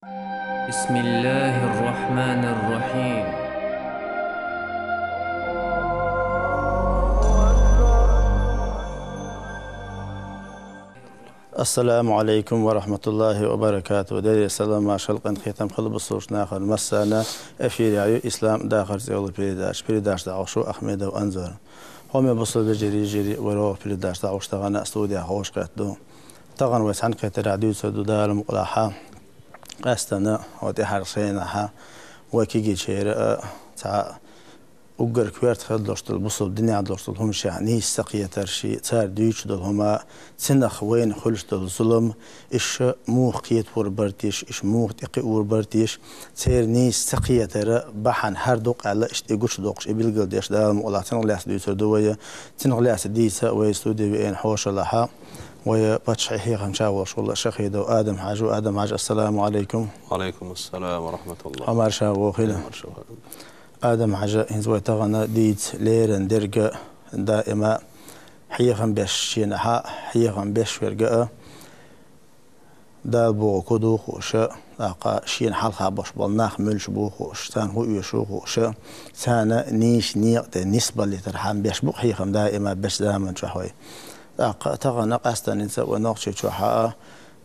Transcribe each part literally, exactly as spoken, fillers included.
بسم الله الرحمن الرحيم. السلام عليكم ورحمة الله وبركاته. Дерригаш салам, маршал, къинхетам хилда бусалба нахана массарна. Эфирехь ю «Ислам дахар» цӀе йолу передача. Передача дӀахьош ву Ахмедов Анзор. Хьоме бусалба вежарий, йижарий, вай рогӀера передача дӀахьош тахана студехь хьошалгӀа ду. Тахана вай цхьаьнакхетарехь дуьйцур ду Дала мукъалахь. Къаьстина хӀокху тӀаьхьарчу шайнахь вай кегийчеран а цхьа уггар коьрта хир долуш долу, бусалба динехь долуш долу хӀуманашкахь нийса ца кхетарш, цара дуьйцуш долу хӀума, цунах вайна хуьлуш долу зулам, уьш муха кхетор бара теша, уьш муха тӀекхиор бара теша, церан нийса ца кхетаран бахьана хӀара ду-кх аьлла, иштта и гучудоккхуш, и билгалдеш Дала мукъалахь цунах лаьцна дуьйцур ду вай. Цунах лаьцна дийца вай студе веана хьошалгӀа вай паччахьан хьехамча волуш волу Шахидов Адам-Хьаьжа ву. Адам-Хьаьжа, ассаламу Ӏалайкум. Ва Ӏалайкум ассалам ва рахьматуллахӀ. Хьо марша вогӀийла. Марша вогӀийла. Адам-Хьаьжа, хӀинца вай тахана дийца леррина дерг а, даима хьехам беш шена хьа-, хьехам беш верг а, Дала бохург хӀун ду хууш а, тӀаккха шена хьалха болуш болу нах муьлш бу хууш, царна хӀун оьшу хууш а, царна нийса некъа тӀе нисбалийтархьама беш бу-кх хьехам даима беш заманчохь вай. ТӀаккха тахана къаьсттина хӀинца вай Нохчийчохь а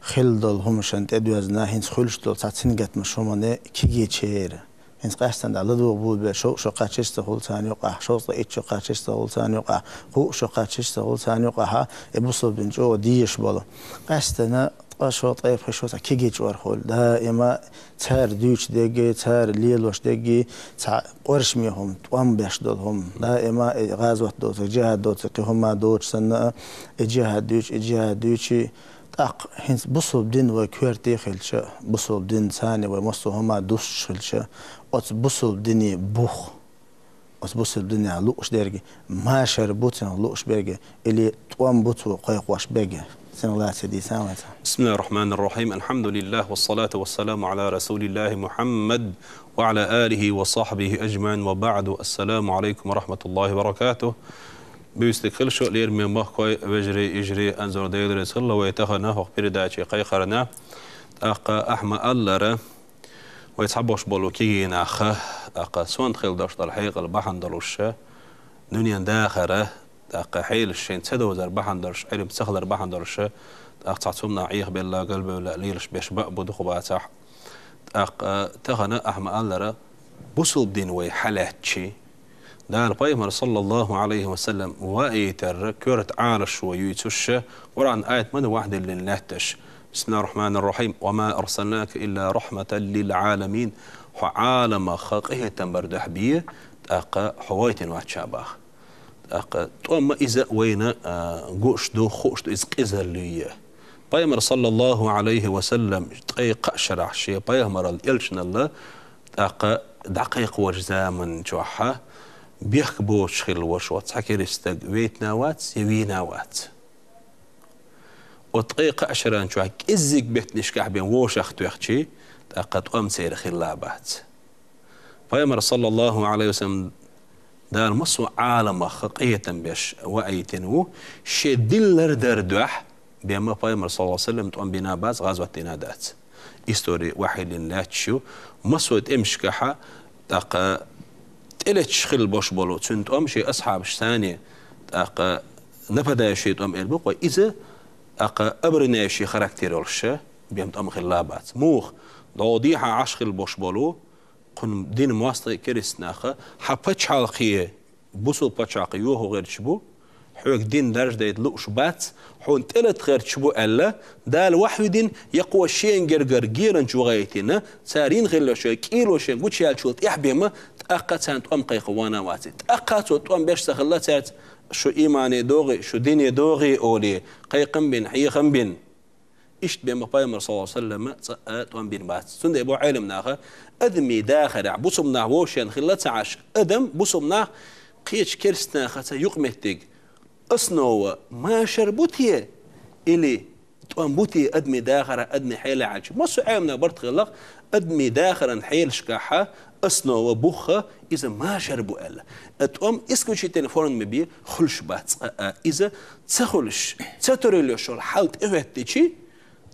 хилла долу хӀуманашна тӀедоьзна, хӀинца хуьлуш долу цхьа цуьнгаттамаш хӀумане кегийчеран. ХӀинца къаьсттина дӀа ладогӀа бу бен, шовзткъа шо кхаччалц ца хуьлу царна юкъахь, шовзткъа итт шо кхаччалц ца хуьлу царна юкъахь, кхоъ шо кхаччалц ца хуьлу царна юкъахь, и бусалба дин чӀогӀа дезаш болу. Къаьсттина ткъа шо, ткъе пхи шо цхьа кегийчу урхалла. Даима цара дуьйцуш дерг а, цара лелош дерг а, цхьа къоршаме хӀума, тӀом беш долу хӀума. Даима и гӀазот доцург, джихӀад доцург, кхин хӀума доцуш санна а, и джихӀад дуьйцу, и джихӀад дуьйцу, тӀаккха хӀинца бусалба дин вай коьрте хилча, бусалба дин царна вай массо а хӀума дуссуш хилча, оцу бусалба дине бух, оцу бусалба динехь лууш дерг, машар бу цунах лууш берг, или тӀом бу цо кхойкхош берг? Цунах лаьцна дийца вай цхьа. بسم الله الرحمن الرحيم. الحمد لله والصلاة والسلام على رسول الله محمد وعلى آله وصحبه أجمعين وبعد. السلام عليكم ورحمة الله وبركاته. Буьйса дика хуьлда шун, лераме махкой, вежарий, йижарий, Анзор, Дела реза хуьлда вай тахана хӀокху передаче кхайкхарна. ТӀаккха ахь ма-аллара, вай цхьаболуш болу кегий нах, тӀаккха сонта хила долуш долу хьекъал бахьана долуш, дуьненан дахар, тӀаккха хьелаш шайна ца довзар бахьана долуш, Ӏилма ца хилар бахьана долуш, тӀаккха цхьа цунна Ӏехабелла, галбевлла лелаш беш баа бу дукха бацахь. ТӀаккха тахана ахь ма-аллара, бусалба дин вай хьалаьцчи, Дала пайхамар, саллаллаху Ӏалайхи ва саллам, ваийтар коьрта Ӏалашо юьйцуш, Къуръан аят ма ду вахдиллина лаьтташ: بسم الله الرحمن الرحيم. وما أرسلناك إلا رحمة للعالمين. Хьо Ӏаламах къинхетам бар дуьхьа бе, тӀаккха хьо вайтина вац ша баха. ТӀаккха тӀом ма иза вайна, а, гуш ду, хууш ду иза къизаллий. Пайхамар, саллаллаху Ӏалайхи ва саллам, ткъе кхаа шарахь шен пайхамаралла, элчаналла, тӀаккха дӀакхайкхочу заман чохь бехк боцуш хилла ваша, цхьа керста стаг вейтина вац я вийна вац. Оцу ткъе кхаа шаран чохь кӀеззиг беттанашкахь бен вовшах тоьхчи, тӀаккха тӀом церан хилла бац. Пайхамар, саллаллаху Ӏалайхи ва саллам, Дала массо а Ӏаламах къинхетам беш ваийтина ву, шен дин лардар дуьхьа, бен ма пайхамар, саллаллаху Ӏалайхи ва саллам, тӀом бина бац, гӀазот дина дац. Истори вахдиллина лаьтташ ю, массо а тӀемашкахь, тӀаккха тӀелеташ хилла бош болу цуьнан тӀом шен асхьабаш санна, тӀаккха нападающий тӀом эр бу-кх вай, иза, тӀаккха обороняющий характер йолуш, бен тӀом хилла бац. Муха? ДогӀу дехьа Ӏаш хилла бош болу, кхунна дин мостагӀий, керста нах, хьан пачхьалкхе, бусул пачхьалкх йохо гӀерташ бу, хьоьга дин даржадайта лууш бац, хьуна тӀелата гӀерташ бу аьлла, Дала вахьйу дина, я кхо шен гергара геранчу вахийтина, цара йина хилла шайн кӀело шайн гучуяьллачул тӀаьхьа бен ма, тӀаккха царна тӀом кхайкха вана ваци. ТӀаккха цо тӀом беш ца хилла цаьрца, шу иймане догӀий, шу дине догӀий олий, кхайкхам бина, хьехам бина. Иштта бен ма пайхамар, саллаллаху Ӏалайхи ва саллам, цкъа а тӀом бина бац. Цундела бо Ӏелам наха, адамийн дахарехь бусулба нах вовшен хилла ца Ӏаш, адам, бусулба нах кхечу керста нахаца юкъаметтиг, основа машар бу те, или тӀом бу те адамийн дахарехь, адамийн хьелехь аьлча? Массо а Ӏелам наха барт хилла-кх, адамийн дахаран хьелашкахь основа, бух, иза машар бу аьлла. А тӀом исключительной форме бен хуьлуш бац, цкъа а иза ца хуьлуш, ца турийла йолу хьал тӀехӀоьттичи,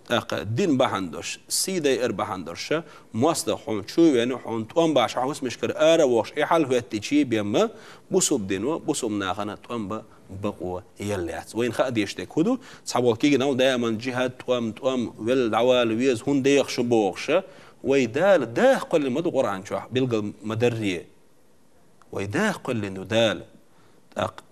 тӀаккха дин бахьана долуш, сий дайар бахьана долуш, моастагӀа хьуна чу а веана, хьуна тӀом баш хьан хӀусамашкара ара а вохуш, и хьал хӀоьттича бен ма, бусалба дино, бусалба нахана тӀом бан бакъо елла яц. Вайна хаа дезаш дерг хӀун ду? Цхьаболу кегийнаш даиман жихӀад, тӀом, тӀом, велла дӀавала веза, хӀунда дехаш шу бохуш, вай Дала даха кхоьллина ма ду Къуръан чохь, билгал ма дарре. Вай даха кхоьллина ду Дала. ТӀаккха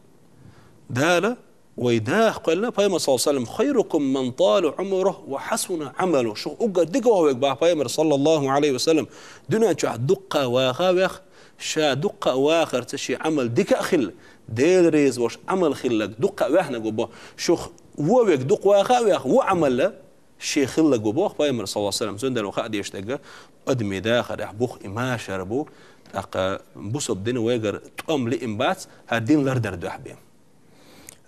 Дала вай даха кхоьллина, Пайхамар, саллаллаху Ӏалайхи ва саллам: «Хайрукум ман тала Ӏумуруху ва хьасуна Ӏамалу». Шух уггар дика ваха верг, бах Пайхамар, саллаллаху Ӏалайхи ва саллам, дуьнен чохь дуккха а ваха а вех, ша дуккха а вахарца шен Ӏамал дика а хилла, Дела реза волуш Ӏамал хилларг дуккха а ваьхнарг ву бо. Шух вон верг дукха ваха а вех, вон Ӏамал шен хилларг ву боху Пайхамар, саллаллаху Ӏалайхи ва саллам. Цундела вай хаа дезаш дерг, адамийн дахарехь бух и машар бу, тӀаккха бусалба дин вайгара тӀом лиъна бац, хӀара дин лардар дуьхьа бен.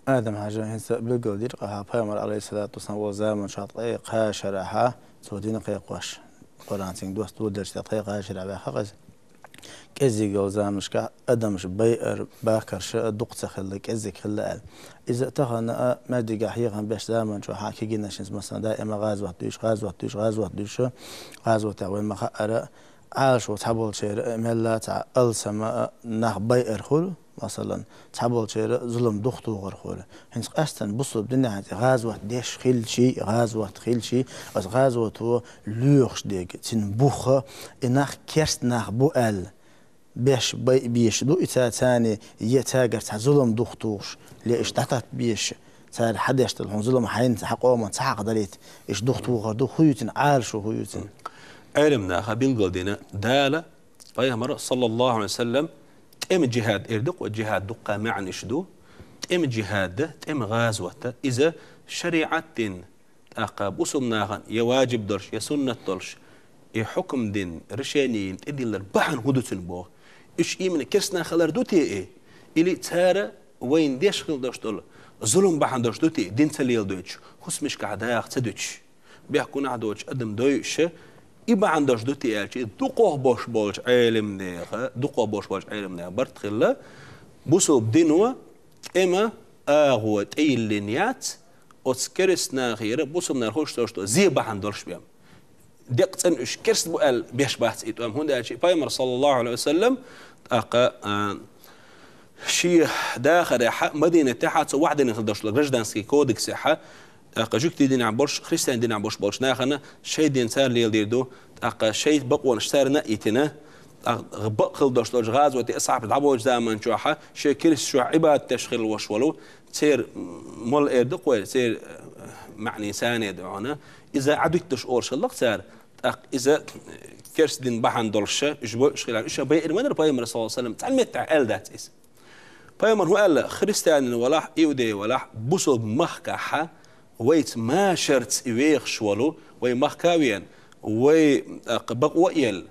Адам-Хьаьжа, хӀинца билгал дира-кх хьан, Пайхамар, Ӏалайхиссалату вассалам, волу заман чохь ткъе кхаа шарахь цо дин кхайкхош, Къуръан цуьнга доссаделча тӀе ткъе кхаа шарахь ваьхна-кх иза. КӀеззиг йолу заманашкахь адамаш байар, бахарш а дукха ца хилла, кӀеззиг хилла аьлла. Иза тахана а маьждигехь хьехам беш заман чохь а кегийнаш хӀинца, масала, даима гӀазот дуьйцуш, гӀазот дуьйцуш, гӀазот дуьйцуш, гӀазотехь вайн ма-хаъара, Ӏалашо цхьаболчеран а мелла а цхьа алсам а нах байар хуьлу, масалан, цхьаболчеран а зулам духатухур хуьлу. ХӀинца къаьсттина бусалба динехь хӀинца гӀазот деш хилчий, гӀазот хилчий, аса гӀазото лоьхуш дерг, цуьнан бух а, и нах керста нах бу аьлла, беш байбеш ду и ца-, царний, я цаьргара цхьа зулам духатухуш, я иштта дӀататтабеш, цара хьан деш долу хьуна зулам хьайна, хьан къоман ца хьакхадалийта, иштта духатухур ду, хӀун ю цуьнан Ӏалашо, хӀун ю цуьнан? Ӏелам наха билгал дина, Дала, Пайхамар, саллаллаху Ӏалайхи ва саллам, тӀеман жихӀад эр ду-кх, жихӀад дуккха маьӀнаш ду, тӀеман жихӀад, тӀеман гӀазот, иза шариӀат дин, тӀаккха бусалба нахана я ваджиб долуш, я суннат долуш, и хьукам дин, решение йина тӀедиллар бахьана хӀун ду цуьнан боху? Уьш именно керста нах хилар ду те и? Или цара вайна деш хила долуш долу зулам бахьана долуш ду те и, дин ца леладойтуш, хӀусамашкахь даха ца дуьтуш, бехк-гунахь доцуш адам дойуш, и бахьана долуш ду те аьлча, и дукхох болуш болчу Ӏелам нехан, дукхох болуш болчу Ӏелам нехан барт хилла, бусалба дино тӀеман агӀо тӀейиллина яц, оцу керста нахера бусалба нах хӀуш долуш до, зе бахьана долуш бен. Деккъа цӀена уьш керста бу аьлла беш бац и тӀом, хӀунда аьлча и Пайхамар, саллаллаху Ӏалайхи ва саллам, тӀаккха, а, шен дахарехь, Мадинатехь, цо вахдина хила долуш долу гражданский кодексехь, тӀаккха жуьгтийн динехь болуш, христиан динехь болуш болчу нахана шайн дин цара леладийр ду, тӀаккха шайн бакъонаш царна а йитина, тӀаккха бакъ хила долуш долчу гӀазоте асхьабаш дӀаболчу заман чохь, шен керста чохь Ӏибадат деш хила волуш волу, церан молла эр ду-кх вай, церан, э, маьӀни санеда хьуна, иза Ӏадуьттуш олуш хилла-кх цара, тӀаккха иза, э, керста дин бахьана долуш, уьш бойуш хилар, уьш байъина ма дара Пайхамар, саллаллаху Ӏалайхи ва саллам, цхьана меттехь аьлла дац иза. Пайхамар хӀун аьлла: христианин валахь, иудей валахь, бусалба махкахь вайца машарца и вехаш волу, вай махка а веана, вай, а, бакъо а елла,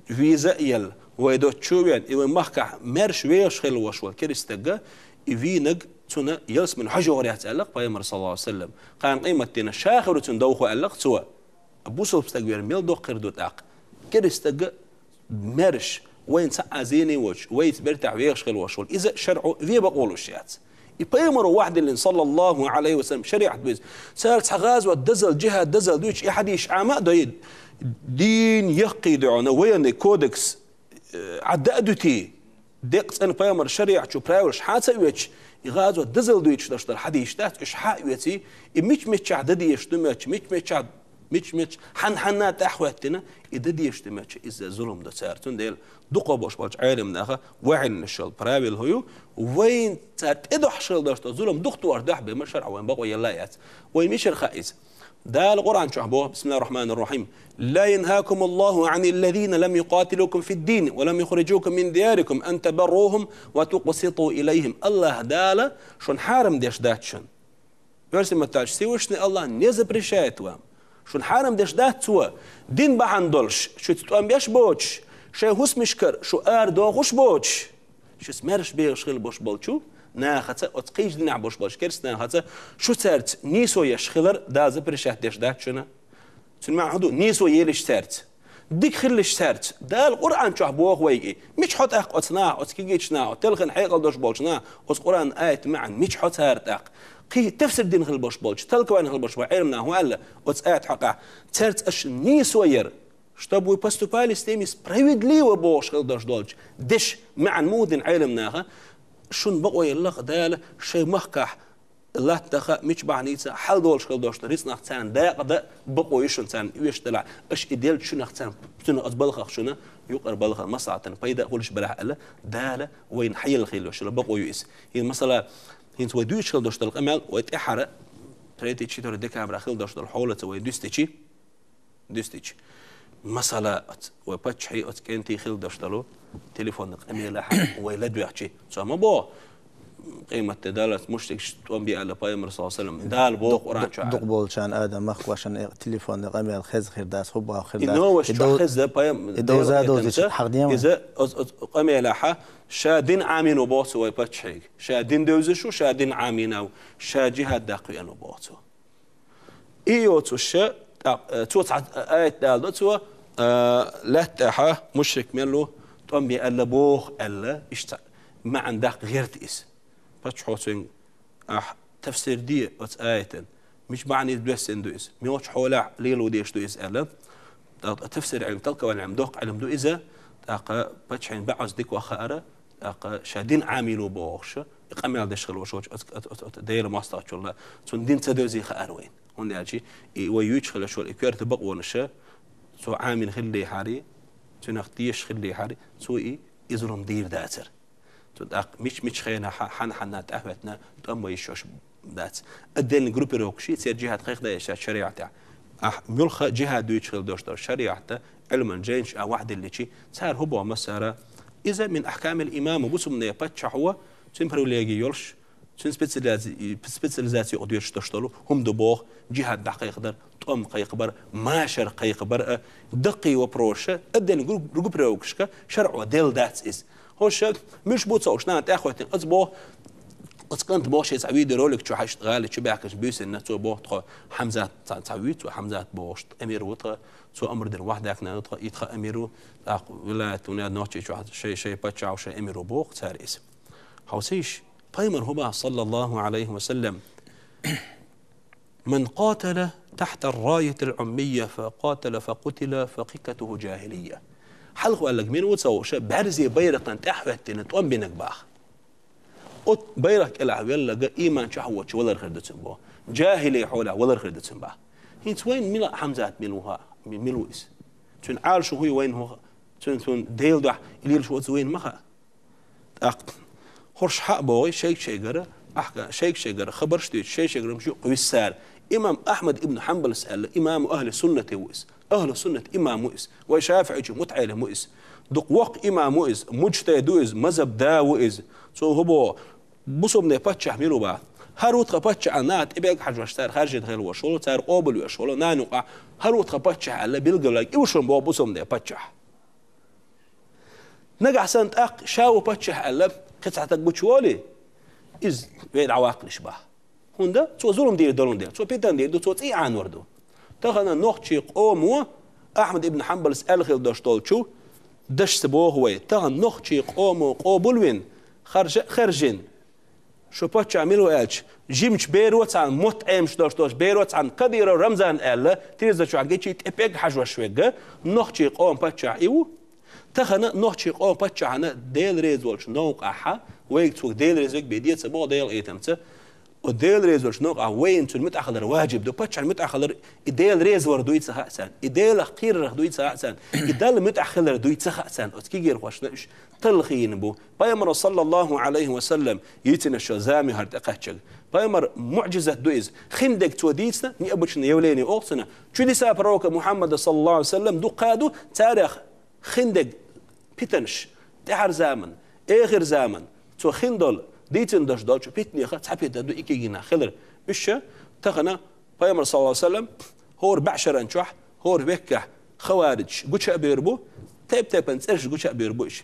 виза а елла, вай доцчу а веана, и вай махкахь маьрша вехаш хила волуш волу керста стаг, и вийнарг цунна ялсамане хьожа йогӀур яц аьлла-кх Пайхамар, саллаллаху Ӏалайхи ва саллам. Кхана къематдийнахь ша хир ву цунна довхо аьлла-кх цо. Бусалба стаг вер мел доккха хир ду тӀаккха? Керста стаг маьрша, вайна цхьа а зене воцуш, вайца бертахь вехаш хила волуш волу. Иза шарӀо вен бакъо луш яц. И Пайхамаро вахдиллина, саллаллаху Ӏалайхи ва саллам, шариӀат беза. Цара цхьа гӀазот дазал, жихӀад дазал дуьйцу, и хьадисаш Ӏама а дойу, дин яккхий дуьхьал, военный кодекс, э, Ӏадда а дуьтий, деккъа цӀена Пайхамар шариӀат чу правилаш хьа ца оьцуш, и гӀазот дазал дуьйцуш долуш долу хьадисаш дац, уьш хьа а оьций, и мича-миччахь дан дезаш ду моьттуш, мича-миччахь, мича-мичча, хьан-хьанна тӀаьхьахӀоьттина, и дан дезаш ду моьттуш, иза зулам ду цара. Цундела дукхо болуш болчу Ӏелам наха ваьхьиннаш йолу правила хӀун ю, вайн цара тӀедохьуш хила долуш долу зулам духатухар дуьхьа бен ма шарӀо вайн бакъо елла а яц. Вайн мичара хаьа иза? Дала Къуръан чохь боху, бисмиллахир рахманир рахим: «Ла янхакумуллаху Ӏанил лазина лам юкъатилукум фид-дин ва лам юхриджукум мин диярикум ан табаррухум ва тукъситу илайхим». Аллаха Дала шуна хьарам деш дац шуна. Оьрсийн маттахь аьлча, Всевышний Аллах не запрещает вам. Шуна хьарам деш дац Цо, дин бахьана долуш, шуьца тӀом беш боцуш, шайн хӀусамашкара шу арадохуш боцуш, шуьца маьрша бехаш хила болуш болчу нахаца, оцу кхечу динехь болуш болчу керста нахаца, шу цаьрца нийсо еш хилар Дала запрещать деш дац шуна. Цуьнан маьӀна хӀун ду? Нийсо елаш цаьрца. дика хилалаш цаьрца. Дала Къуръан чохь боху вайга и. Мича хьо тӀаккха оцу наха, оцу кегийчу наха, телхина хьекъал долуш болчу наха, оцу Къуръан аят маьӀна мича хьо цара тӀаккха? Кхин тафсир дина хила болуш болчу, толковани хила болуш болчу Ӏеламнаха хӀун аьлла оцу аят хьокъехь? Цаьрца аша нийсо яра, чтобы вы поступали с ними справедливо бохуш хила долуш долчу дешан маьӀна муха дина Ӏеламнаха, шуна бакъо елла-кх Дала шайн махкахь латтаха, мича бахьаница хьал долуш хила долуш ду рицкъанах царна дакъа дан бакъо ю шуна царна оьшуш делахь, аша и делча шунах царна, цунах оцу балхах шуна юкъара балхана маслахьатана пайда а хуьлуш белахь аьлла, Дала вайна хьаелла хила йолуш йолу бакъо ю иза. ХӀинца масала, хӀинца вай дуьйцуш хила долуш долу къамел, вай тӀаьххьара, третий, четвёртый декабря хила долуш долу хьолаца вай дуьстичи, дуьстичи. Масала, оц-, вай паччахьий оцу кӀентий хила долуш долу телефонан къамелехь вай ладоьгӀчи, цо ма боху, къематде даллалц мушрикаш тӀом бе аьлла Пайхамар, саллаллаху Ӏалайхи ва саллам, Дала боху Къуръан чохь. Дукха болчарна адам махкошна э, телефонан къамел хеза хир дац, хӀубба хир дац. И новаш чохь хеза, Пайхам-, и довза довзича хьахдема. Иза оц-, оц-, къамелехь ша дин Ӏамийна ву боху цо вай паччахьига. Ша дин девзаш ву, ша дин Ӏамийна ву, ша джихад даккха веана ву боху цо. И йоцуш, тӀаккха, э, цо цхьа аят даладо цо, э, лаьтта тӀехь мушрик мел ву, тӀом бе аьлла боху аьлла, иштта маьӀна даккха гӀерта иза. Паччахьо цуьнга: «Ахь тафсир де оцу аятан, мича бахьаница доьссина ду иза, муьлхачу хьолехь лело дезаш ду иза», — аьлла. ТӀаккха тафсир Ӏилма, толковани Ӏилма доккха Ӏилма ду иза, тӀаккха паччахьан баьӀаза дика ваха хаара, тӀаккха ша дин Ӏамийна ву бохуш, и къамел деш хила волуш волчу оцу, оцу, оцу, оцу Делан мостагӀчул, цунна дин ца девзий хаара вайна. ХӀунда аьлча и вай юьйцуш хила йолуш йолу и коьрта бакъонаш, цо Ӏамийна хиллехьара, цуьнах тешаш хиллехьара, цо и, и зулам дийр дацара. Цу тӀаккха мича-мича хенахь, хьан-хьанна тӀаьхьахӀоьттина тӀом бан йиш йолуш дац. Отдельный группировкаш, церан джихад кхайкхадеш дац шариӀатехь. Ахь муьлхха джихад дуьйцуш хила долуш долу шариӀатта, Ӏилман жайнаш а вахьделличи, цара хӀун боху массара: иза мин ахькамил имам, бусалбанийн паччахь ву, цуьнан привилеги йолуш, цуьнан специализи-, специализаци юкъа доьшуш долуш долу хӀума ду боху, джихад дӀакхайкхадар, тӀом кхайкхабар, машар кхайкхабар а, даккхий вопросаш, отдельный гру-, группировкашка шарӀо делла дац иза. ХӀорш муьлш бу ца хууш, нана тӀаьхьахӀоьттина, оцу боху, оцу кӀанта боху, шен цхьа видеоролик чу хьаьжча гӀали чу баьхкинчу буьйсанна, цо боху тхо Хьамзат, цхьа, цхьа вуьйцу, цо Хьамзат бохуш, амир ву тхан, цо амр дина вахь даьккхина ду тхан, и тхан амир ву, тӀаккха вилаят ву, нохчий чохь шай, шай паччахь ву, шай амир ву боху цара иза. Хьовсийша, пайхамар хӀун боху, саллаллаху Ӏалайхи ва саллам: «Ман къатала тахьта ар-раятил Ӏуммийя фа къатала фа къутила фа къитатуху джахилийя». Хьалха аьлларг мила ву ца хууш, бӀаьрзе байракхана тӀаьхьахӀоьттина тӀом бинарг боху. Оцу байракх кӀелахь велларг ийман чохь воцуш валар хир ду цуьнан боху. Джахилий хьолехь валар хир ду цуьнан боху. ХӀинца вайна мила Хьамзат мила ву хаа, ми-, мила ву иза? Цуьнан Ӏалашо хӀун ю вайна хӀун хаьа? Цуьнан, цуьнан Делан дуьхьа и лелаш ву ца вайна ма хаьа. ТӀаккха хӀорш хьа а бохий, шайга-шайгара, ахка, шайга-шайгара хабарш а дуьйцуш, шай-шайгара хӀумнаш юкъа виссара. Имам Ахьмад ибн Хьанбалс аьлла, имаму ахьли суннати ву иза. Ахьлу суннат имам ву иза. Вай шафиӀичу мутаӀелим ву иза. Дукха воккха имам ву иза. Муджтахид ву иза. Мазхаб да ву иза. Цо хӀун боху? Бусалбанийн паччахь мила ву боху? ХӀара ву тхан паччахь аьлла, наха тӀебега хьажош, цара харжийна хила волуш волу, цара къобалвеш волу, нана юкъахь хӀара ву тхан паччахь аьлла билгалваьлларг, и ву шуна боху бусалбанийн паччахь. Нагахь санна тӀаккха ша ву паччахь аьлла, кхин цхьа стаг гучуволий, иза вай дӀаваккхалаш боху. ХӀунда? Цо зулам дийр долун дела, цо питана дийр ду, цо цӀий Ӏанор ду. Тахана нохчийн къомо, Ахьмад ибн Хьанбалс аьлла хила долуш долчу дашца боху вай, тахана нохчийн къомо къобалвина, харжа а хаьржина, шу паччахь мила ву аьлча, жимачу беро цхьаьна, мотт Ӏемаш долуш долчу беро цхьаьна Кадыров Рамзан аьлла, тирза чохь гичи тӀе пӀелг хьажош верг, нохчийн къоман паччахь и ву. Тахана нохчийн къоман паччахьна Дела реза волчу новкъахь, вайга цо Дела реза верг бен де ца боху Делан къинхетамца, оцу Дела реза волчу новкъахь вайна цунна муьтӀахь хилар ваджиб ду. Паччахьна муьтӀахь хилар и Дела реза вар дуй ца хаьа царна, и Делах кхерарх дуй ца хаьа царна, и Далла муьтӀахь хилар дуй ца хаьа царна. Оцу кегийрхошна уьш талхийна бу. Пайхамаро, саллаллаху Ӏалайхи ва саллам, йийцина шо зама ю хӀара тӀекхаьччарг. Пайхамар муӀжизат ду иза. Хиндерг цо дийцина, необычное явление олу цунах. Чудеса пророка Мухьаммада, саллаллаху Ӏалайхи ва саллам, дуккха ду, царех хиндерг питанаш, тӀаьхьара заман, эхир заман, цо хиндолу, дийцина долуш долчу питанех цхьа питана ду и кегий нах хилар. Уьш тахана Пайхамар, саллаллаху Ӏалайхи ва саллам, хӀора бӀе шаран чохь, хӀора веккехь хавариджаш гуча а бевр бу, тайп-тайпана цӀераш гуча а бевр бу уьш.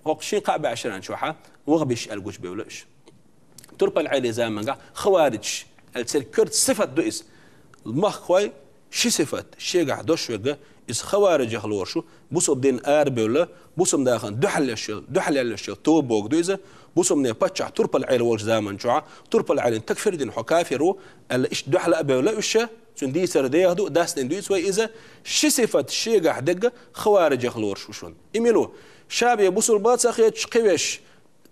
ХӀокху шин-кхаа бӀе шаран чохь вахабиш аьлла гучабевлла уьш. Турпал-Ӏелин замангахь хавариджаш аьлла церан коьрта сифат ду иза. Махкахой ши сифат, шегахь дош верг, Иза хаварижех лоруш ву, бусалба дин арабевлла, бусалба нахана дуьхьал еш йола, дуьхьал еш йола тоба бохург ду иза, бусалбанийн паччахь турпал Ӏела волчу заман чохь, турпал Ӏелина такфир дина хьо кафир ву, аьлла, иштта дуьхьал а бевлла уьш, цуьнан дийцар деха ду, дастина дуьйцу вай иза, ши сифат шегахь дерг хаварижех лоруш ву шуна. И мила ву? Ша бен бусалба а ца хеташ кхин веш,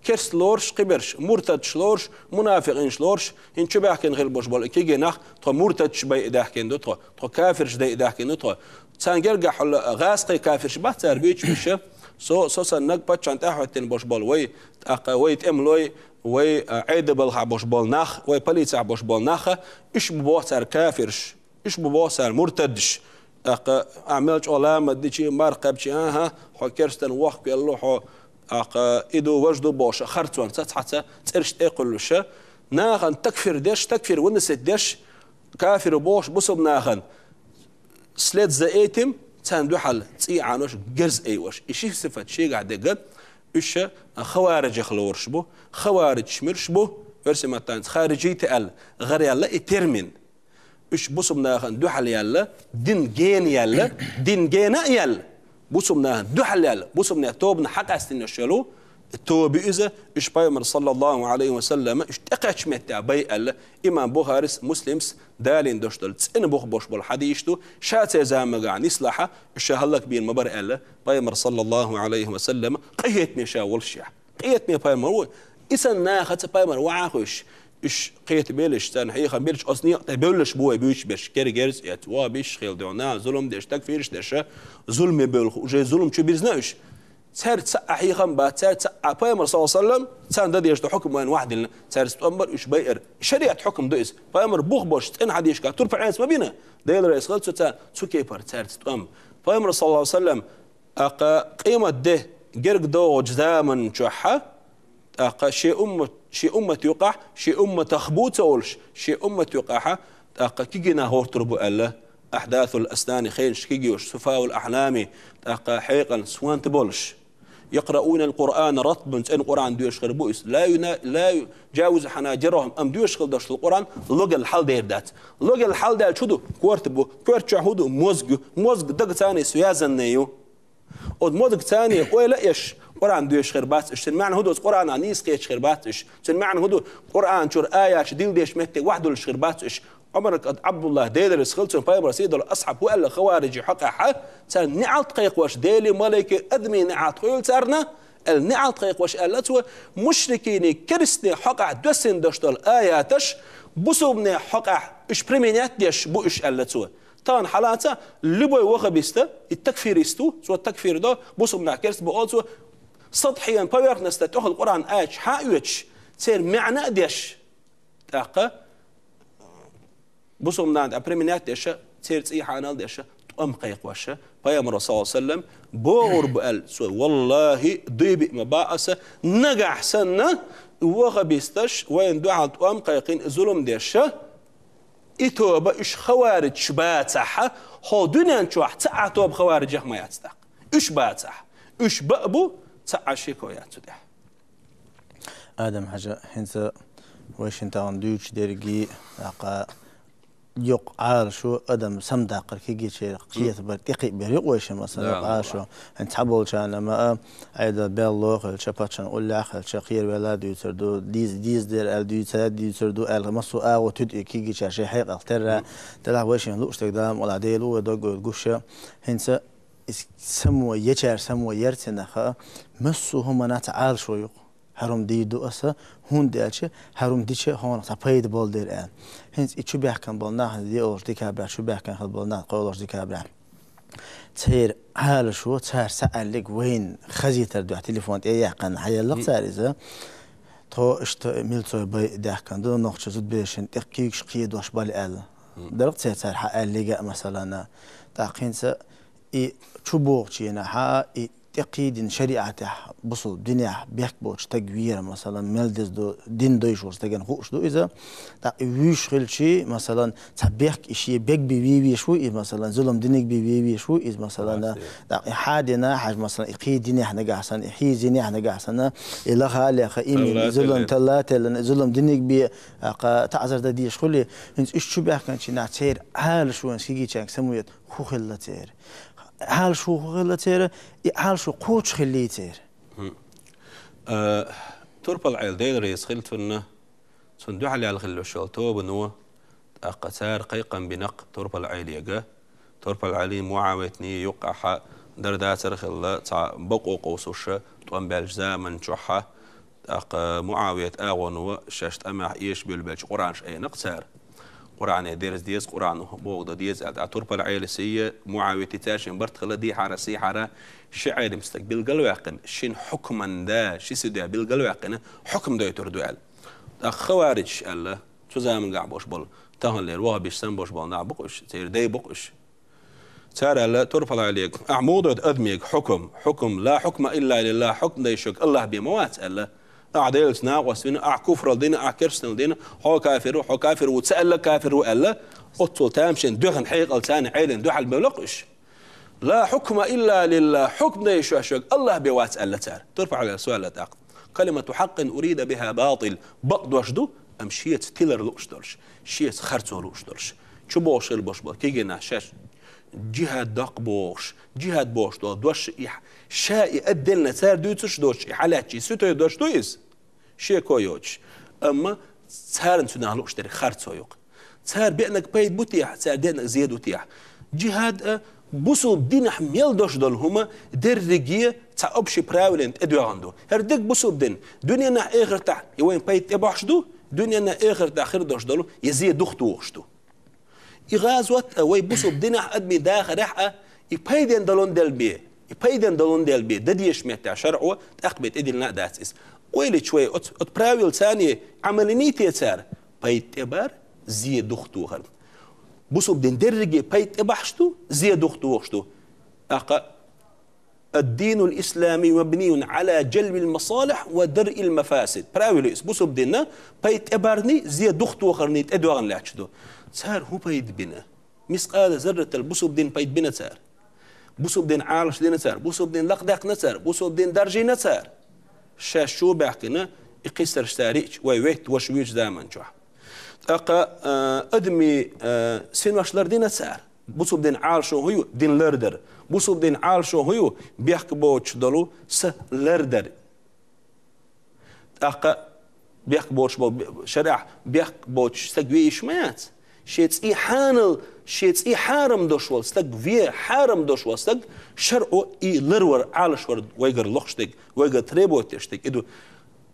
керста лоруш кхиберш, муртадаш лоруш, мунафикъинаш лоруш, хӀинца чу баьхкина хила болуш болу и кегий нах, тхо муртадаш байа даьхкина ду тхо, тхо кафирш дайа даьхкина ду тхо. Царна гергахь хьула гӀазкхий кафирш бац цара буьйцуш беш. Со, со саннаг паччахьна тӀаьхьахӀоьттина болуш болу вай, тӀаккха вай тӀемалой, вай, а, Ӏедал балхахь болуш болу нах, вай полицехь болуш болу нах, уьш бу боху цара кафирш. Уьш бу боху цара муртадаш. ТӀаккха ахьа мел чӀогӀа ламаз дичи, марха кхаьбчи, аха, хьо керстан вохкавелла хьо, тӀаккха и ду, важа ду бохуш, харцонца цхьацца цӀераш тӀе а кхуьллуш, нахана такфир деш, такфир выносить деш, кафир бохуш бусалба нахана след за этим, царна дуьхьал цӀий Ӏанош, герз айош. И ши сифат шегахь дерг, уьш хаварижех лоруш бу, хаварижаш муьлш бу, оьрсийн маттахь хариджийты аьлла, гӀараяьлла и термин. Уьш бусалба нахана дуьхьал яьлла, дин гена яьлла, дин гена а яьлла, бусалба нахана дуьхьал яьлла, бусалбанех тобанах хьакъастийна йолу тоба ю иза, уьш Пайхамар, саллаллаху Ӏалайхи ва саллама, уьш тӀекхаьчча меттехь бай аьлла, имам Бухарис, Муслимс далийна долуш долу цӀена бух болуш болу хьадисаш ду, ша церан заманахь нислахь, уьш ша хӀаллакбийр ма бара аьлла, Пайхамар, саллаллаху Ӏалайхи ва саллама, къинхетаме ша волушшехь. Къинхетаме пайхамар ву. И санна нахаца пайхамар ваха а хууш, уьш кхетабелаш, царна хьехам белаш, оцу некъа тӀе бевллаш бу вай буьйцуш берш, кергерза эца, вон биш хила дуьйна, зулам деш, такфирш деш, зуламе бевлла, уже зулам чу бирзина уьш. Цаьрца цхьа хьехам бац, цаьрца цхьа пайхамар, саллаллаху Ӏалайхи ва саллам, царна дан дезаш ду хьукам вайна ваха диллина, цаьрца тӀом бар уьш байар. Шариат хьукам ду иза. Пайхамар бух болуш цӀена хьадисашка турпа Ӏеса ма бина, Дела реза хила цу царна, цу кепара цаьрца тӀом. Пайхамар, саллаллаху Ӏалайхи ва саллам, тӀаккха къемат де герга догӀучу заман чохь, тӀаккха шен уммат, шен уммат юкъахь, шен умматах бу ца волуш, шен уммат юкъахь, тӀаккха кегий нах гӀортур бу аьлла, ахьдасул аснани, хенаш кегий йолуш, суфаул ахьлами, тӀаккха хьекъална сонта болуш. Якъраунал Къуръана ратбан, цӀена Къуръан доьшуш хир бу иза. Ла юна-, ла ю-, жавизу хьанаджирахум, амма доьшуш хила долуш долу Къуръан логал хьал дер дац. Логал хьал даьлча хӀун ду? Корта бу. Корта чохь хӀун ду? Мозг ю. Мозг дагца связанный ю. Оцу мозгца ойла а еш, Къуръан доьшуш хир бац уьш. Цуьнан маьӀна хӀун ду? Оцу Къуръанах нийса кхеташ хир бац уьш. Цуьнан маьӀна хӀун ду? Къуръан чуьра аяташ дилдеш метте ваьхьа дуьллуш хир бац уьш. Ӏумар ибн Ӏабдуллах, Дела реза хила цунна, пайхамар сий долу асхьаб хӀун аьлла хаварижийн хьокъехь, царна неӀалт кхайкхош, Деле, малайке, адамийн неӀалт хуьлу царна, аьлла неӀалт кхайкхош аьлла цо, мушрикийн, керстанийн хьокъехь доьссина долуш долу аяташ, бусалбанийн хьокъехь уьш применять деш бу уьш аьлла цо. Тахана хьалаца любой ваххабиста, и такфирист ву, цо такфир до, бусалбанах керста бу олу цо, сатхьен, поверхностно тӀехула Къуръан аяташ хьа а оьцуш, церан маьӀна а деш, тӀаккха бусалбанна тӀе применять деш, церан цӀий хьанал деш, тӀом кхайкхош, пайхамар, саллаллаху Ӏалайхи ва саллам, бохур бу аьлла цо, валлахи, дуй биъ ма боху аса, нагахь санна, ваххабисташ вайна дуьхьал тӀом кхайкхина, зулам деш, и тоба уьш хаварижаш бацахь, хӀокху дуьнен чохь цхьа а тоба хаварижех ма яц тӀаккха. Уьш бацахь. Уьш баа бу, цхьа а шеко яц цу тӀехь. Адам-Хьажа, хӀинца вай шина тахана дуьйцуш дерриге, тӀаккха йоккха Ӏалашо, адам самадаккхар кегийчеран кхетабар, тӀекхиабар ю-кх вай шина, масала, Да, Ӏалашо. ХӀинца цхьаболчарна ма а, Ӏедал белло хилча, паччахьан уллехь хилча, кхеравелла дуьйцур ду, дийз-, дийзадер аьлла дуьйца-, дуьйцур ду аьлла, массо а агӀо туьду и кегийчара шайн хьекъал терра, делахь вай шина лууш дерг Дала ма валахь, Дела ву вай дог-, гуш. ХӀинца иза само, ечара само яр цхьа наха, массо а хӀуманах цхьа Ӏалашо ю-кх. ХӀара хӀума дийр ду аса, хӀунда аьлча, хӀара хӀума дича хьуна цхьа пайда болу дера аьлла. ХӀинца и чу баьхкина болу нах, диъолгӀачу декабрехь чу баьхкина хила болу нах, кхоалгӀачу декабрехь. Церан Ӏалашо, цара схьааьлларг вайна хазийтар дуьхьа телефон тӀе а яьккхина, хьаелла-кх цара иза. Тхо иштта милцой бай даьхкина ду, нохчийн зудаберашна тӀе куьйгаш кхедош бала аьлла. Дара-кх церан цара схьааьлларг а, масалана. ТӀаккха хӀинца и чу богӀучу хенахь, и тӀекхийдина шариӀатехь, бусалба динехь бехк боцу стаг вер, масалан, мел деза ду, дин дойуш волу стагана хууш ду иза. ТӀаккха и вуьйш хилчий, масалан, цхьа бехк и шен беган бен вен веш ву иза, масалан, зулам динарг бен вен веш ву иза, масалан, тӀаккха и хьадина, хьажа, масалан, и кхийдинехь нагахь санна, и хьийзинехь нагахь санна, и лаха а леха, и мин, талла зулам, талла а теллина, и зулам динарг бен, тӀаккха таӀзар дан дезаш хуьлий, хӀинца уьш чу баьхкинчу хенахь церан Ӏалашо вайн кегийчаьрга самавета хӀун хилла церан? Ӏалашо хӀун хилла церан, и Ӏалашо кхочуш хиллий церан? Э, турпал Ӏела Дела реза хилла цунна, цунна дуьхьал яьлла хилла йолу тобано, тӀаккха цара кхайкхам бина-кх турпал Ӏелега. Турпал Ӏелий, МуӀавитний юккъехь дара дацара хилла, цхьа бакъо къовсуш тӀом баьллачу заман чохь. ТӀаккха МуӀавият агӀоно шаьш тӀамехь эшабевлла беллачу Къуръанаш айина-кх цара. Къуръане дерза деза, Къуръано бохург дан деза аьлла. ТӀаккха турпал Ӏеласий, МуӀавитий цаьршинна барт хилла дийхьара, сийхьара, ши Ӏелам стаг билгал а ваьккхина, шина хьукман да, ши сиха билгал а ваьккхина, хьукм дойтур ду аьлла. ТӀаккха хаваридж аьлла, цу замангахь болуш болу, таханлера вахабиш санна болуш болу нах бу-кх уьш, церан дай бу-кх уьш. Цара аьлла турпал Ӏелега: «Ахьа муха дойту адамега хьукм? Хьукм, ла хьукма илла лиллахь, хьукм дайшверг АллахӀ бен ма вац», аьлла. Ахьа Делаца накъост вина, ахьа куфралла дина, ахьа керстаналла дина, хьо кафир ву, хьо кафир ву ца аьлла, кафир ву аьлла, оццул тамашийна доьхна хьекъал царна Ӏелина дуьхьал бевлла-кх уьш. «Ла хьукма илла лиллахь, хьукм дайшверг АллахӀ бен вац», аьлла цара. Турпал Ӏелас аьлла тӀаккха: «Калимату хьаккъин урида биха батил». Бакъ дош ду, амма шеца тилар лууш долуш, шеца харцо лууш долуш. Чу бохуш хила болуш болу кегий нах шаьш джихӀад доккху бохуш, джихӀад бохуш долу дош и ша и отдельно цара дуьйцуш доцуш, и хьалаьцчий суьйтой дош ду иза, шеко йоцуш. Амма царна цуьнах лууш дерг харцо ю-кх. Цара беанарг пайда бу техьа, цара деанарг зе ду техьа. Джихад а бусулба динахь мел дош долу хӀума дерриге цхьа общий правилен тӀедоьгӀна ду. ХӀара дерг бусулба дин дуьненахь, эхартахь и вайн пайда тӀебахьаш ду, дуьненахь, эхартахь хир дош долу я зе духтухуш ду. И гӀазот а вай бусулба динахь, адамийн дахарехь а и пайден долун дел бе, и пайден долун дел бе, дан дезаш меттехь шарӀо тӀаккха бен тӀедиллина а дац иза. Ойла йича вай оцу, оцу правил царний Ӏамал йиний те цара, пайда тӀебар, зе духтухар. Бусулба дин дерриге пайда тӀебахьаш ду, зе духтухуш ду. ТӀаккха: «Ад-динул ислами мабниюн Ӏала джалбил масалихь ва даръил мафасид». Правило иза. Бусулба дин пайда тӀебарний, зе духтухарний тӀедоьгӀна лаьтташ ду. Цара хӀун пайда бина? Мискъала зарратал бусулба дин пайда бина цара? Бусулба дин Ӏалаш дина цара? Бусулба дин лакхадаьккхина цара? Бусулба дин даржийна цара? Шаьш чу баьхкина, и кхиссарш цара йиъча, вай ветта ваша вуьйчу заман чохь. ТӀаккха, а, адамийн, а, синош лардина цара? Бусулба дин Ӏалашо хӀун ю? Дин лардар. Бусулба дин Ӏалашо хӀун ю? Бехк боцуш долу са лардар. ТӀаккха бехк боцуш болу, шарӀехь бехк боцуш стаг ве йиш ма яц. Шен цӀий хьанал, шен цӀий хьарам долуш волу стаг ве, хьарам долуш волу стаг шарӀо и ларвар, Ӏалашвар вайгара лохуш дерг, вайгара требовать деш дерг. И ду.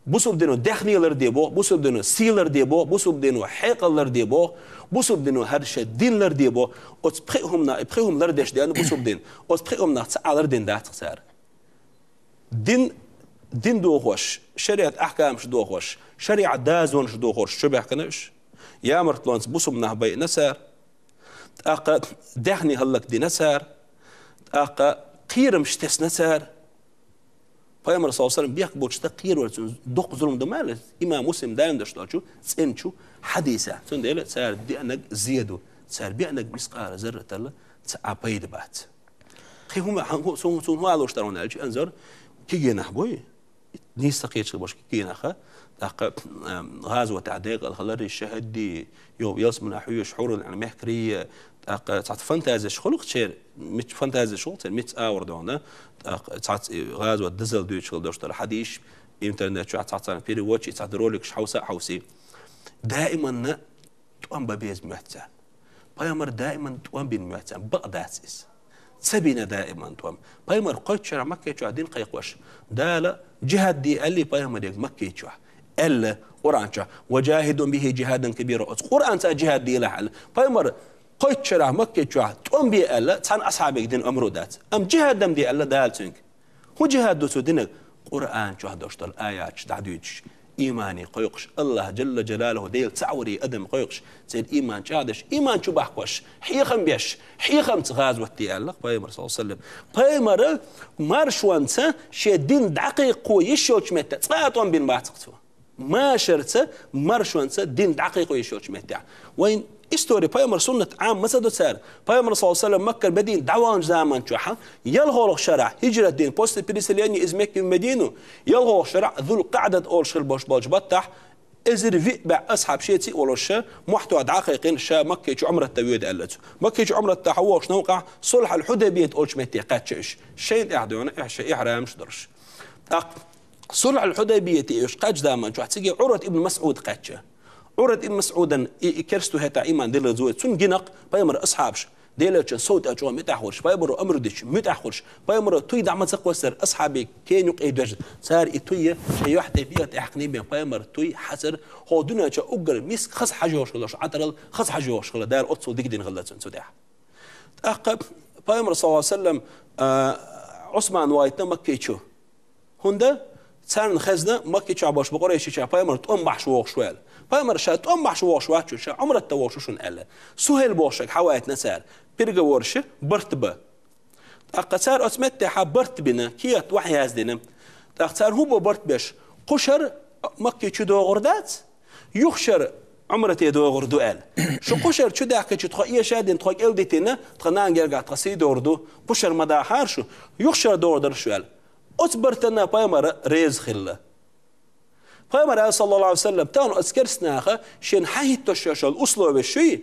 Бусулба дино даьхни ларде боху, бусулба дино сий ларде боху, бусулба дино хьекъал ларде боху, бусулба дино хӀара шен дин ларде боху. Оцу пхи хӀуманах, и пхи хӀума лардеш деана бусулба дин. Оцу пхи хӀуманах цхьа а лардина дац-кх цара. Дин, дин дохош, шариат ахкамаш дохош, шариат дозанаш дохош чу баьхкина уьш. Ямартлонца бусулба нах байина цара. ТӀаккха даьхни хӀаллакдина цара. ТӀаккха кхерамаш тесна цара. Пайхамар, саллаллаху алейхи ва саллям, бехк боцуш стаг кхеравар цунна доккха зулам ду ма аьлла, имам Муслим дайна деш долчу цӀеначу хьадисехь. Цундела цара деанарг зе ду, цара беанарг мискъала зарратал цхьа а пайда бац. Кхин хӀума, хӀу-, цу-, цунна хӀун алуш тара ван аьлча, Анзор, кегий нах буй? Нийса ца кхеташ хила болуш кегий нах, тӀаккха, ам, гӀазотехь декъала хилар, шахӀидий, йо, ялсаманехь хьоьжуш, хьурул Ӏин мехкарий, тӀаккха цхьацца фантазеш хуьлу-кх церан, мичча фантазеш хуьлу-кх церан, мичча аур догӀна, тӀаккха цхьацца и гӀазот дазал дуьйцуш хила долуш долу хьадисаш интернет чохь цхьацца переводчик, цхьацца роликаш хьовса а хьовсий. Даиманна тӀом бан беза моьтту царна. Пайхамар даиман тӀом бина моьтту царна, бакъ дац иза. Ца бина даиман тӀом. Пайхамар кхойтта шарахь Маккай чохь дин кхайкхош, Дала джихад де аьллий пайхамарега Маккай чохь. Аьлла Къуръан чохь: «Ва джахидум бихи джихадан кабира». Оцу Къуръанца джихад делахь аьлла. Пайхамар кхойтта шарахь Маккай чохь тӀом бе аьлла, цхьана асхьабега дина омра дац. Амма джихад-м де аьлла Дала цуьнга. ХӀун джихад ду цо динарг? Къуръан чохь долуш долу аяташ дӀадуьйцуш, иймане кхойкхуш, АллахӀ Джалла Джалалуху Дела цхьаъ варе адам кхойкхуш, церан ийман чӀагӀдеш, ийман чу бахкош, хьехам беш, хьехамца гӀазот де аьлла-кх пайхамар, саллаллаху алейхи ва саллям. Пайхамара маршонца шен дин дӀакхайкхо йиш йолчу метта цкъа а тӀом бина бац-кх цо. Машарца, маршонца дин дӀакхайкхо йиш йолчу меттехь. Вайн истори, пайхамар суннат Ӏама ма ца до цара. Пайхамар, саллаллаху алейхи ва саллям, Маккара Медина дӀаваханчу заман чохь, ялхолгӀа шарахь, хиджрат дина, после переселения из Мекки в Медину, ялхолгӀа шарахь, Зул-КъаӀдат олуш хила болуш болчу баттахь, Эзар виъ бӀаь асхьаб шеца а волуш, мохь тоха дӀа а кхайкхина, ша Маккичу Ӏумратта воьду аьлла цо. Маккичу Ӏумратта хьо вогӀуш новкъахь Сулхьул-Хьудайбият олучу метте кхаьчна уьш. Шайна тӀехь дуьйна, уьш шайн ихьрамаш долуш. ТӀаккха Сулхьул-Хьудайбияте уьш кхаьччу заман чохь цига Ӏурват ибн МасӀуд кхаьчна. Ӏурват ибн МасӀудан и, и керста ву хӀетахь ийман диллина веза, цунна гинарг пайхамаран асхьабаш, Делан элчанна сов тӀе чӀогӀа муьтӀахь волуш, пайхамаро амр дича муьтӀахь волуш, пайхамаро туй дӀа ма ца кхоссара асхьабийн кена юкъе доьжна, цара и туй шайн юьхь тӀе беха тӀаьхкина бен пайхамар туй хьацар, хӀокху дуьнен чохь уггар миска хаза хьажош хилла, Ӏатарал хаза хьажош хилла, Дала оццул дика дина хилла цунна цу тӀехь. ТӀаккха пайхамар, саллаллаху Ӏалайхи ва саллам, а, Ӏусман вайтина Макки чу. ХӀунда царна хезна, Макки чохь болуш бу къурайшича пайхамар тӀом бахьаш вогӀуш ву аьлла. Пайхамар ша тӀом бахьаш вогӀуш вац шу, ша Ӏумратта вогӀуш ву шуна аьлла. Сухьайл бохуш хьавайтина цара. Переговорш, барт бан. ТӀаккха цара оцу меттехь барт бина, кехат вахьа яздина. ТӀаккха цара хӀун бо барт беш? Кхушара Макки чу догӀур дац, юхашара Ӏумрате догӀур ду аьлла. Шу кхушара чу даьхкича тхо эша а дина, тхо кӀел дитина, тхан нана гергахь тхан сий догӀур ду, кхушара ма дахьара шу, юхашара догӀур дара шу аьлла. Оцу бартана пайхамар реза хилла. Пайхамар аьлла, саллаллаху Ӏалайхи ва саллам, тахана оцу керстанаха шена хьахӀиттош йолу условеш ю,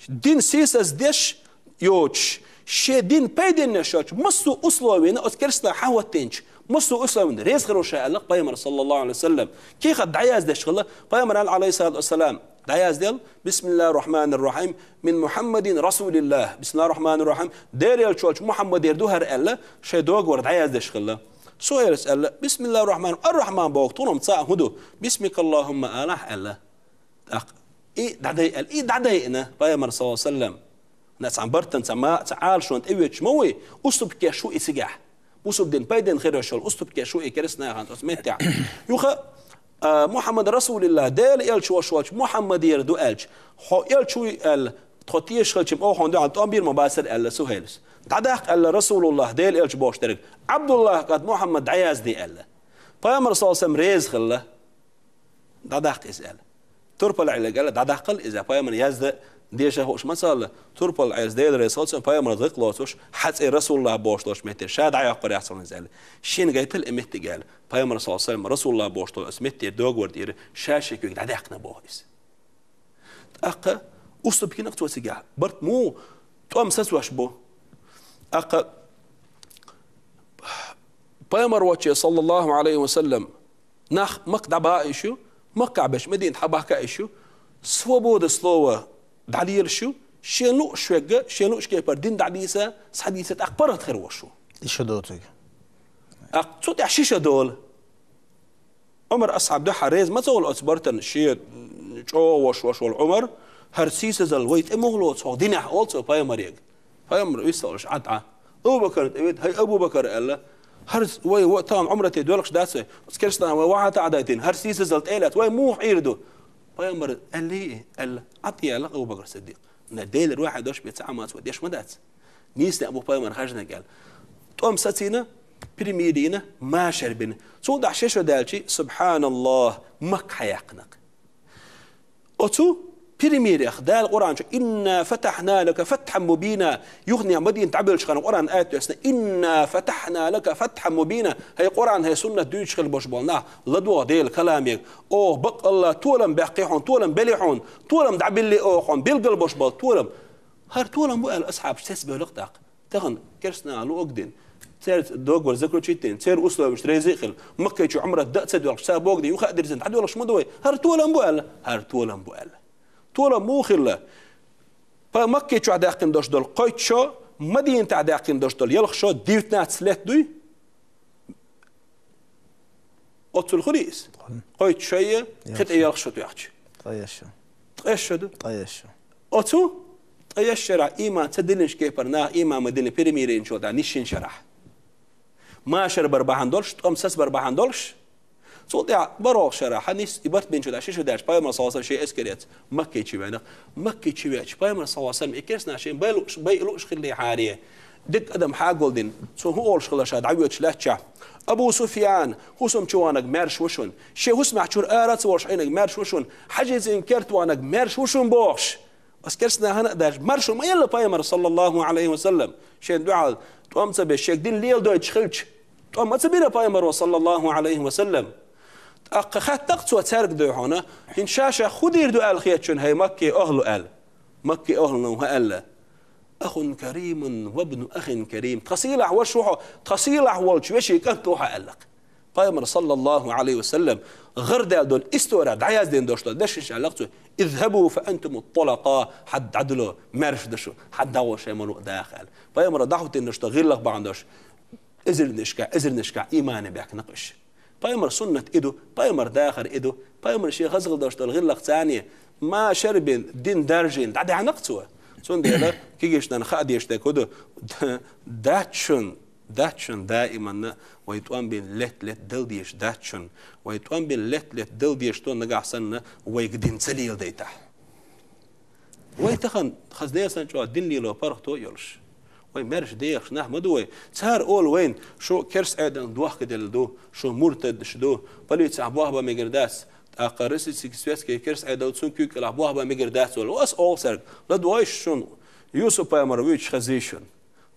дин сийсаздеш йоцуш, шен дин пайденна йолчу массо а условина оцу керстанаха хьахӀоттийначу массо а условина реза хир ву ша аьлла пайхамар, саллаллаху Ӏалайхи ва саллам. Кехат дӀаяздеш хилла, пайхамар аьлла, Ӏалайхиссалату вассалам, дӀаяздел: «Бисмиллахир-рахманир-рахим, мин Мухьаммадин расулиллах». «Бисмиллахир-рахманир-рахим, Делан элча волчу Мухьаммадера ду хӀара», аьлла, шайн договор дӀаяздеш хилла. Сухьайлас аьлла: «Бисмиллахир-рахманир-рахим, ар-Рахман боху тхуна-м цхьаъ хӀун ду? Бисмикаллахумма алахь», аьлла. ТӀаккха и дӀадай аьлла, и дӀадайина пайхамар, саллаллаху Ӏалайхи ва саллам. Нацахьан бартан ца ма, ца Ӏалашонан тӀевоьдуш ма вуй, уступкеш ву и цигахь. Бусург дин пайденна хир йолуш йолу уступкеш ву и керстанахана оцу меттехь. Юха, а, «Мухьаммад расулиллах, Делан элча волуш волчу Мухьаммадера ду», аьлча, «Хьо элча вуй», аьлла, «тхо тешаш хилча-м, оха хьуна дуьхьал тӀом бийр ма бацара», аьлла Сухьайлас. «ДӀадаккха», аьлла, «Расулуллах, Делан элча болуш дерг, Ӏабдуллах кӀант Мухьаммад дӀаязде», аьлла. Пайхамар, саллаллаху Ӏалайхи ва саллам, реза хилла. «ДӀадаккха иза», аьлла. Турпал Ӏеллиг аьлла: «ДӀадаккхал иза». Пайхамар язда, деша хууш ма ца хилла, Турпал Ӏеллас, Дела реза хилла цунна, пайхамар гӀикъ лоцуш, хьан цӀе Расулуллах бохуш долуш метте ша дӀайоккхур яц хьуна иза аьлла. Шена гайтал и меттиг аьлла. Пайхамар, саллаллаху Ӏалайхи ва саллам, Расулуллах бохуш долу оцу метте договор тӀера ша шен куьйга дӀадаьккхина боху иза. ТӀаккха уступкина-кх цо цигахь. Барт муха тӀом сацош бу? ТӀаккха пайхамар волчу, саллаллаху Ӏалайхи ва саллам, нах Макка дӀабахьа а йиш ю, Маккахь берш Мединат хьабахка а йиш ю, свобода слова дӀалелаш ю, шен лууш вегга, шен лууш кепара дин дӀадийца, схьадийца, тӀаккха паргӀат хир волуш ву. И ша доцург. ТӀаккха цу тӀехь ши ша долу. Ӏумар асхьаб дуьхьа реза ма ца волу оцу бартана, шен чӀогӀа ваш, ваш волу Ӏумар, хӀара сийсазалла вай тӀе муха лоцу хӀокху динехь, олу цо пайхамарега. Пайхамар виссалуш Ӏа тӀе. Абу-Бакар тӀе веда, хӀай Абу-Бакар, аьлла, хӀара вай ва-, тахана Ӏумрате доьлхуш дац вай, оцу керстанаха вай вахьа тӀе а дайтина, хӀара сийсазалла тӀе а лаьцна, вай муха Ӏийр ду? Пайхамар аьллий, аьлла, Ӏа тӀе яьлла Абу-Бакар Сиддикъ. Делера вахьа дош бен ца Ӏамаца вай деш ма дац. Нийсанехь бу пайхамар хажнаг аьлла. ТӀом сацийна, примирийна, машар бина. Цул тӀаьхьа ши шо даьлчи, субханаллах, Макка хьаяьккхина-кх. Оцу примирех Дала Къуръан чу: «Инна фатахьна лака фатхьан мубина». Юханехь Мадина дӀабевллачу хана Къуръан аят доьссина: «Инна фатахьна лака фатхьан мубина». ХӀай Къуръан, хӀай суннат дуьйцуш хилла болуш болу нах, ладогӀа Делан каламега. Оха баккъалла толам баьккхи хьуна, толам бели хьуна, толам дӀабилли оха хьуна, билггал болуш болу толам. ХӀара толам бу аьлла асхьабаш цецбевлла-кх тӀаккха. Тахана керстанаха луъург дина, церца договор заключить дина, церан условиеш реза а хилла, Маккай чу Ӏумрат дан а ца доьлхуш, цара богу дина юха а дирзина дӀадоьлхуш ма ду вай. ХӀара толам бу аьлла, хӀара толам бу аьлла. Толам муха хилла? Па Маккай чохь даьккхина долуш долу кхойтта шо, Мадинатехь даьккхина долуш долу ялх шо, девятнадцать лет дуй? Оццул хуьлий иза? Хуьлу. Кхойтта шо я, кхин тӀе ялх шо тоьхча. Ткъе исс шо. Ткъе исс шо ду? Ткъе исс шо. Оцу ткъе исс шарахь ийман ца диллинчу кепара наха ийман ма диллина, примирийначул тӀаьхьа нисйина шарахь. Машар бар бахьана долуш, тӀом сацбар бахьана долуш. Цул тӀаьхьа бархӀалгӀа шарахь, хьан нис и барт бинчул тӀаьхьа ши шо даьлча, пайхамар, саллаллаху Ӏалайхи ва саллам, шен эскарца Маккай чу веана. Маккай чу веача, пайхамар, саллаллаху Ӏалайхи ва саллам, и керстанаш шен бай лууш, бай лууш хилла хьаре. Дика адам хьагулдина, цо хӀун олуш хилла ша дӀавоьдуш лаьттачохь: «Абу Суфьян, хӀусам чу ваханарг маьрша ву шуна. Шен хӀусамехь чуьра ара а ца волуш Ӏийнарг маьрша ву шуна. ХьаьжцӀийн керта ваханарг маьрша ву шуна», – бохуш. Оцу керстанахана а даьлча, маршо ма елла пайхамар, саллаллаху Ӏалайхи ва саллам. Шен дуьхьал тӀом ца беш, шега дин леладойтуш хилча, тӀом ма ца бира пайхамаро, саллаллаху Ӏалайхи ва саллам. ТӀаккха хаьттах цо цаьрга дуй хьуна, хӀинца ша-ша хӀун дийр ду аьлла хетачун, хӀай Макке охьлу аьлла. Макке охьлуна хӀун аьлла? «Ахун каримун ва бну ахин карим». Тха сийлахь ваша ву хьо, тха сийлахь волчу вешин кӀант ву хьо аьллакх. Пайхамар, саллаллаху Ӏалайхи ва саллам, гӀар даьлла долу история дӀаяздина долуш долу дешнаш аьллакх цо: «Изхабу фа антуму тулака», хьад дӀадало, маьрша ду шу, хьад дӀагӀо шайн мало а даха аьлла. Пайхамар дӀахӀуттина долуш долу гӀиллакх бахьана долуш, эзарнашка, эзарнашка иймане баьхкина кхуьш. Пайхамар суннат и ду, пайхамар дахар и ду, пайхамар шен хазахала долуш долу гӀиллакх царне ма шарбин дин даржийна дӀадаьхьнакх цо. Цундела кегийчу нахана хаа дезаш дерг хӀун ду? Дац шуна, дац шуна даиманна вай тӀом бина лет-лет дала дезаш дац шуна. Вай тӀом бина лет-лет дала дезаш ду нагахь санна вайга дин ца леладайтахь. Вай тахана хаза несан чӀогӀа дин лело паргӀато а йолуш. Вай маьрша дехаш нах ма ду вай. Цара олу вайна: «Шу керста Ӏедална дохка делла ду, шу муртадаш ду, полицехь бохба мегар дац, тӀаккха российский светский керста Ӏедал цуьнан куьйга кӀелахь бохба мегар дац», олу. Ас олу цаьрга: «ЛадогӀийша шуна, Юсуп-пайхамар вуьйцуш хезий шуна?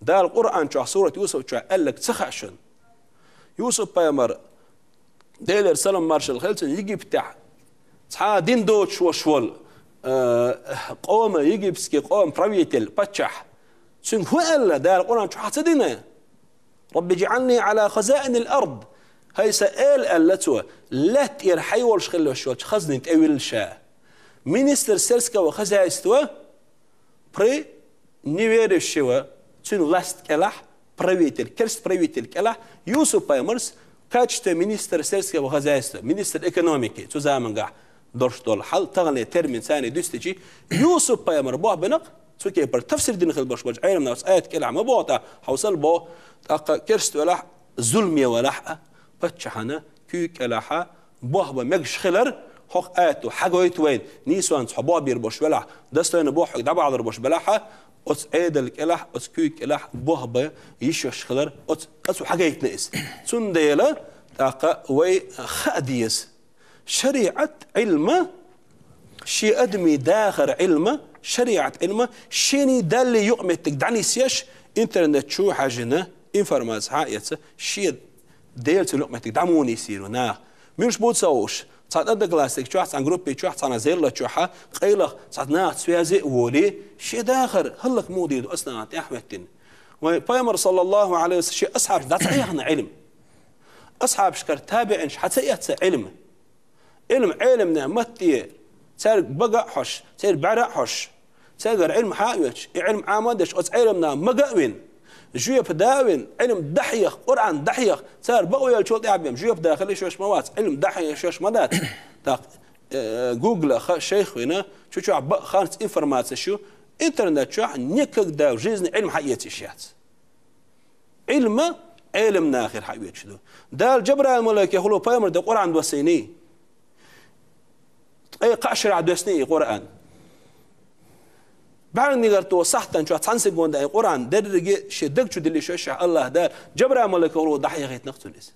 Дала Къуръан чохь, сурат Юсуп чохь аьлларг ца хаьа шуна? Юсуп-пайхамар, Делера салам маршалла хила цунна, Египтехь цхьа а дин доцуш волуш волу, э, къома, египетский къома правитель, паччахь. Цуьнга хӀун аьлла Дала Къуръан чохь, ца дина? Рабби жиӀални Ӏала хазаинил ард. ХӀай сан Эла, аьлла цо, лаьтта тӀера хьайолуш хилла йолчу хазнийн тӀе вилла ша. Министр сельского хозяйства при неверующего, цуьнан ласт кӀелахь, правитель, керста правитель кӀелахь, Юсуп-пайхамарс в качестве министра сельского хозяйства, министр экономики, цу замангахь долуш долу хьал, таханле термин царна дуьстичи, Юсуп-пайхамар бохбинарг, цу кепара тафсир дина хила болуш болчу Ӏеламнаха оцу аят кӀелахь ма боху тӀаккха, хьовсал боху, тӀаккха керста велахь, зуламе велахь а, паччахьана куьйга кӀелахь а, бохба мегаш хилар, хӀокху аято хьагойту вайна, нийсонца хьо бохбийр болуш велахь, достойно бохург дӀабахьалур болуш белахь а, оцу Ӏедал кӀелахь, оцу куьйга кӀелахь бохба йиш йолуш хилар, оцу, оцу хьагайтина иза. Цундела, тӀаккха вай хаа деза. ШариӀат Ӏилма, шен адамийн дахар Ӏилма, шариӀат Ӏилма, шений Даллий юкъаметтиг дӀанисъеш, интернет чу хьаьжжина, информация хьаэца, шен Делаца юкъаметтиг дӀа муха нисйийр ву наха? Муьлш бу ца хууш, цхьана одноклассник чохь, цхьана группи чохь, цхьана зерла чохь, къайлаха цхьа наха связи а волий, шен дахар хӀаллак муха дийр ду оцу нахана тӀаьхьахӀоьттина? Вайн пайхамар, саллаллаху Ӏалайхи ва саллам, шен асхьабаш дӀа ца хьехна Ӏилма? Асхьабашкара табиӀинаш хьа ца эцна Ӏилма? Ӏилма Ӏеламнех матте цаьрга бага а хьош, церан бӀаьра а хьош, цаьргара Ӏилма хьа а оьцуш, и Ӏилма Ӏама а деш, оцу Ӏеламнаха мага а вина, жоьпа да а вина, Ӏилма дӀахьеха, Къуръан дӀахьеха, цара бакъо йолчул тӀаьхьа бен жоьпа да хила йиш йолуш ма вац, Ӏилма дӀахьеха йиш йолуш ма дац. ТӀаккха, э, Гуглаха шайх вина, чу чохь бакъ харц информацеш ю, интернет чохь никогда в жизни Ӏилма хьаэца йиш яц. Ӏилма Ӏеламнахера хьаоьцуш ду. Дала Жабраил малайке хӀула пайхамар де Къуръан доссийний? Ткъе кхаа шарахь доьссиний и Къуръан? БӀаьрнигарто сахьтан чохь цхьана секунда и Къуръан дерриге шен даг чу дилли шоьшшехь Аллах Дала Жабраил малайке хӀула дӀахьехийтинарг цунна иза.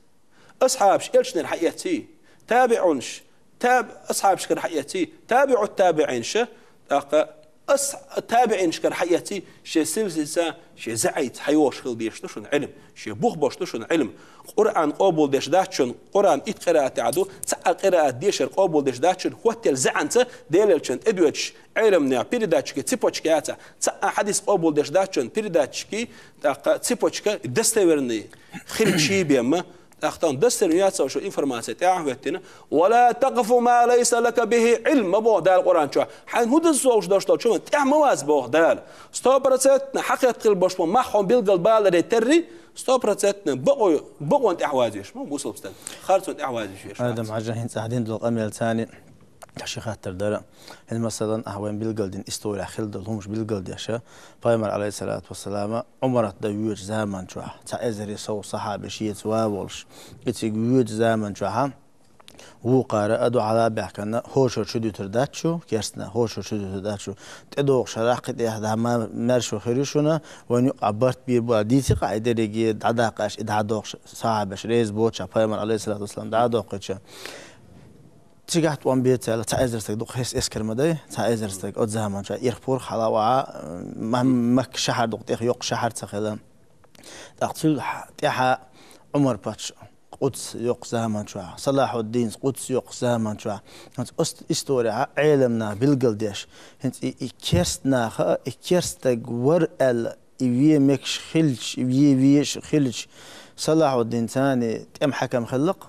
Асхьабаш элчанера хьаэцций? ТабиӀунаш, таб-, асхьабашкара хьаэцций? ТабиӀут табиӀинаша, тӀаккха ас-, табиӀинашкара хьаэцций? Шен силсица, шен заӀица хьайолуш хила дезаш ду шуна Ӏилма, шен бух болуш ду шуна Ӏилма. Къуръан къобалдеш дац шуна, Къуръан итт къираат тӀехь ду, цхьа а къираат дешар къобалдеш дац шуна, хӀоттел заьӀанца Делан элчан тӀедоьдуш Ӏеламнех передатчики цепочка яцахь, цхьа а хьадис къобалдеш дац шуна передатчики, тӀаккха цепочка достоверный хилчий бен ма, тӀаккха тахана достоверный яцахь шун информация тӀаьхьа хӀоьттина. «Ва ла такъфу ма лайса лака бихи Ӏилм», ма боху Дала Къуръан чохь. Хьайна хӀун даза согӀуш долуш долчу хӀуманна тӀаьхьа ма вац боху Дала. Сто процентно хьакхетта хила болуш бу мах хьуна билгал баларе терри, сто процентно бакъо-, бакъонна тӀаьхьа ваза веш ма бу бусалба стаг. Харцонна тӀаьхьа ваза веш веш вац. Адам хьажа хӀинца ахь дина долу къамел царни Ткъа ши хаттар дара. ХӀинца, масалан, ахь вайн билгал дина история хила долу хӀумаш билгал деша, пайхамар, алейхиссалату вассалама, Ӏумарат дан воьдучу заман чохь, цхьа эзаре сов сахьаби шеца ван волуш, и цига воьдучу заман чохьа, вукхара а дуьхьала а баьхкана, хӀошура чу дуьтур дац шу, керстна, хӀошура чу дуьтур дац шу, тӀедогӀу шарахь кхин тӀехь дӀа ма-, маьршо хир ю шуна, вайн юкъа барт бийр бу, дийци-кх ахь и дерриге дӀадаккха аьлча, и дӀадоккхуш сахьабаш реза боцуш, пайхамар, алейхиссалату вассалам, дӀадоккхуьйтуш. Цигахь тӀом беца аьлла, цхьа эзар стаг дукха хӀирс эскар ма дай, цхьа эзар стаг оцу заман чохь ирх-пурх хьала а ваьхьа, Ма-, Макка шахьар дукха тӀех йоккха шахьар ца хила. ТӀаккха цуьнан тӀаьхьа Ӏумар паччахь, Къудс йоккха заман чохь, Салахьуддинс Къудс йоккха заман чохь. ХӀинца ост история Ӏеламнаха билгалдеш. ХӀинца и, и керст наха, и керстаг вар аьлла, и вен мегаш хилча, и вен везаш хилча, Салахьуддин царна тӀем хьакам хиллакх,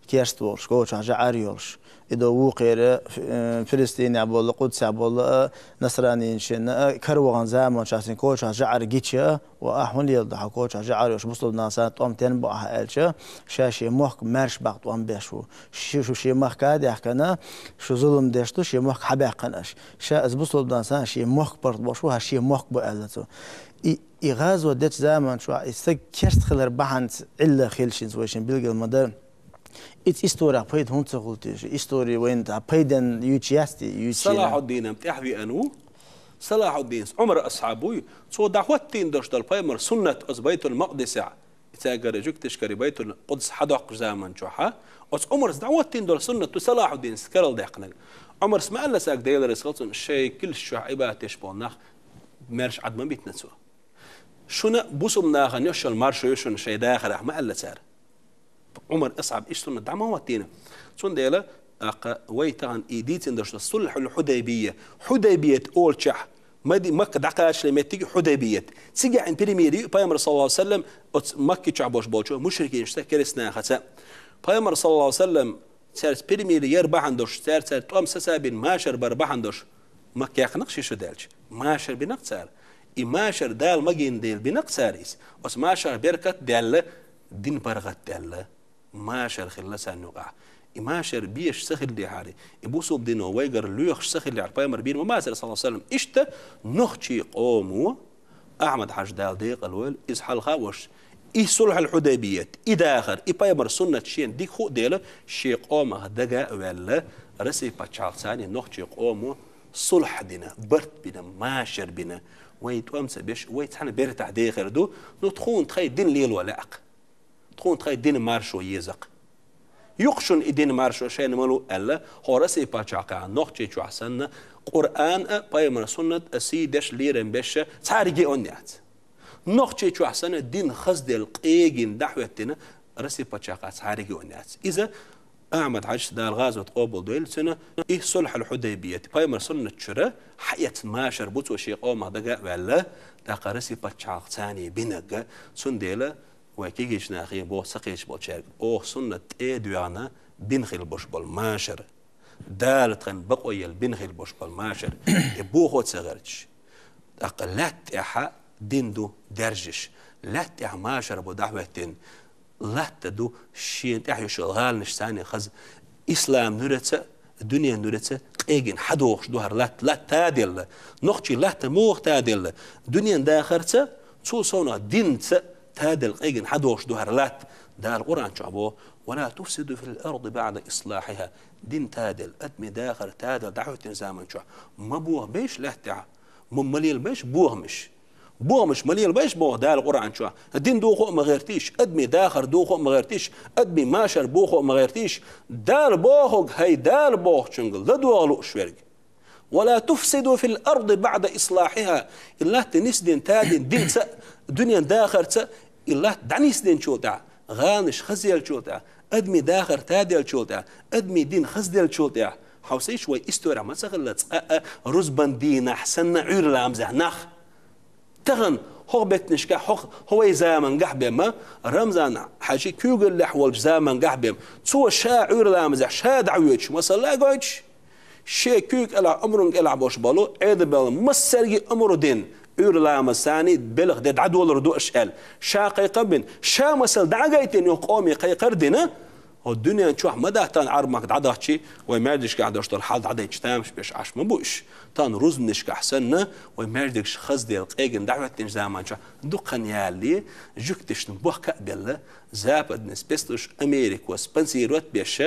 керст волуш, кочахь жаӀар йолуш. И до вукхера, э, Филистинехь болу, Къудсехь болу, а, насранийн шинна, а, каравахана заман чохь цуьнан кочахь жаӀар гича, ва ахь хӀун леладо хьан кочахь жаӀар йолуш, бусулба нахана тӀом тен бо ахьа аьлча, ша шен мохк маьрша бакъ тӀом беш ву. Шу, шу шен махка а даьхкина, шу зулам деш ду, шен мохк хьабаьккхина аша. Ша аса бусулба нахана шен мохк паргӀат беш ву, хьан шен мохк бу аьлла цо. И, и гӀазот дечу заман чохь и стаг керст хилар бахьанца Ӏилла хилча хӀинца вай шен билгал ма дара. Иза историх пайда хӀунда ца хуьлу теша? Истори вайна тӀе пайденна юьйцу яц те, юьйцу шена? Салахьуддинам тӀаьхьа веана ву. Салахьуддинс Ӏумар асхьаб вуй. Цо дӀахӀоттийна долуш долу пайхамар суннат оцу Байтул-Макъдисехь. Цаьргара жуьгташкара Байтул-Къудс хьадоккхуш заман чохь, а, оцу Ӏумарс дӀахӀоттийна долу суннат ду Салахьуддинс карладаьккхинарг. Ӏумарс ма аьлла цаьрга, Делан Расул, цунна шайн килсаш чохь Ӏибадат деш болу нах маьрша Ӏад ма битина цо. Шуна бусулба нахана йолуш йолу маршо ю шуна шайн дахарехь, ма аьлла цара. Ӏумар асхьаб иштта хӀума дӀа ма хӀоттийна. Цундела, тӀаккха вай тахана и дийцина долуш ду Сулхьул Хьудайбия. Хьудайбият олучохь, Мади-, Макка дӀакхачале меттиг Хьудайбият. Цигахь и перемирие ю пайхамар, саллаллаху алейхи ва саллям, оцу Макки чохь болуш болчу мушрикинашца, керстанахаца. Пайхамар, саллаллаху алейхи ва саллям, цаьрца перемирие яр бахьана долуш, цаьрца тӀом сацабина машар бар бахьана долуш, Макка яьккхинарг ши шо даьлча, машар бинарг цара. И машар Дала магийна дела бинарг цара иза. Оцу машарах беркат а даьлла, дин паргӀат а даьлла. Машар хилла царна юкъахь. И машар беш ца хиллехьара, и бусулба дино вайгара лоьхуш ца хиллехьара, пайхамар бийр ма бацара, саллаллаху алейхи ва саллям, иштта нохчийн къомо, Ахьмад-Хьаьжа, Дала декъал войла, иза хьалха а волуш, и Сулхьул Хьудайбият, и дахар, и пайхамар суннат шена дика хуу а дела, шен къомах дага а ваьлла, Россия пачхьалкхаца нохчийн къомо сулхь дина, барт бина, машар бина, вай тӀом ца беш, вай цхьана бертахь дехар ду, ну, тхуна тхайн дин лело лаьа-кх. Тхуна тхайн дин маршо еза-кх. Юха шуна и дин маршо шайна ма луъу аьлла, хӀора Россия пачхьалкхехь, Нохчийчохь санна, Къуръан а, пайхамар суннат а сий деш, лерам беш цхьаьрга а онда яц. Нохчийчохь санна, дин хазделла, къегина дӀахӀоьттина Россия пачхьалкхехь цхьаьрга а онда яц. Иза Ахьмад-Хьаьжас, Дала гӀазот къобалдойла цуьнан, и Сулхьул Хьудайбият, пайхамар суннат чуьра хьаэцна машар бу цо шен къомах дага а ваьлла, тӀаккха Россия пачхьалкхаца бинарг. Цундела вай кегийчу нахе боху, ца кхеташ болчаьрга: оха суннат тӀе а доьгӀна бина хилла болуш болу машар, Дала тхан бакъо елла бина хилла болуш болу машар, и бохо а ца гӀерташ, тӀаккха лаьтта тӀехь дин ду даьржаш, лаьтта тӀехь машар бу дӀахӀоьттина, латта ду шена тӀехь йолу гӀаланаш царна хаза, ислам нуьраца, дуьнен нуьраца къегина хьадохуш ду хӀара латта, латта таделла, нохчийн латта муха таделла, дуьнен дахарца, цул совнаха динца таделла къегина хьадохуш ду хӀара латта. Дала Къуръан чохь боху: «Ва ла туфсиду фил арди баъда ислахьиха». Дин таделла, адамийн дахар таделла дӀахӀоьттина заман чохь ма бохабейша лаьтта тӀехь, ма, ма лелабейша бохамаш. Бохамаш ма лелабайша, боху Дала Къуръан чохь. Дин дохо а ма гӀертийша, адамийн дахар дохо а ма гӀертийша, адамийн машар бохо а ма гӀертийша. Дала бохург хӀай Дала бохучуьнга ладогӀа лууш верг. «Ва ла туфсиду фил арди баъда ислахьиха». И латта нисдина, тадина динца а, дуьнен дахарца а, и латта дӀанисдинчул тӀаьхьа, гӀаланаш хазъеллачул тӀаьхьа, адамийн дахар таделлачул тӀаьхьа, адамийн дин хазделлачул тӀаьхьа, хьовсийша, вай исторехь ма ца хилла цкъа а рузбан дийнахь санна Ӏуьйра ламазехь нах. Тахана хӀокху беттанашкахь, хӀокху, хӀокху вай замангахь бен ма, Рамзан-Хьаьжин куьйгаллехь волчу замангахь бен, цо ша Ӏуьйра ламазехь ша дӀахьоьжуш, масала а гойтуш, шен куьйга кӀелахь, омрун кӀелахь болуш болу Ӏедал бен массаьрга а омра дина, Ӏуьйра ламазца белхан де дӀадолор ду аша аьлла, ша кхайкхам бина, ша масала дӀа а гайтина, юха къоме кхайкхар а дина, хӀокху дуьнен чохь ма дац тахана Ӏарбамахка дӀадахчий, вай маьждигашкахь долуш долу хьал дӀадайча тамаш беш Ӏаш ма бу уьш. Тахана рузбанашкахь санна, вай маьждигаш хазделла, къегина дӀахӀоьттинчу заман чохь дукха хан ялале, жуьгташна бохка а белла, западный спецслужбаш, Америко спонсировать беш,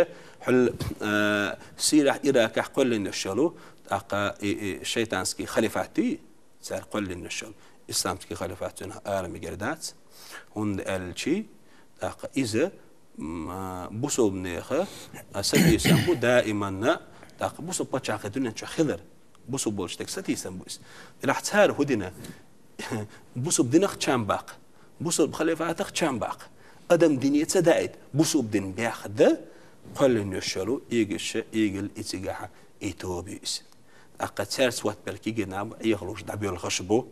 хьуьлла, а, Сирехь, Иракехь кхоьллина йолу, тӀаккха и, и шайтанский халифат ю, цара кхоьллина йолу, исламский халифат цуьнан ара мегар дац, хӀунда аьлча, тӀаккха иза, м, а, бусулбанеха, а, сатийсам бу даиманна, тӀаккха бусулба пачхьалкх дуьнен чохь хилар. Бусулба болчу дерг сатийсам бу иза. Делахь цара хӀун дина? Бусулба динах чам баккха, бусулба халифатах чам баккха. Адам дине ца даийта, бусалба дин бехда, кхоьллина йолу, ийгаш, ийгал и цигахь, и тоба ю иза. ТӀаккха цаьрца ватбелла кегий нах бу, Ӏехалуш дӀабоьлхуш бу.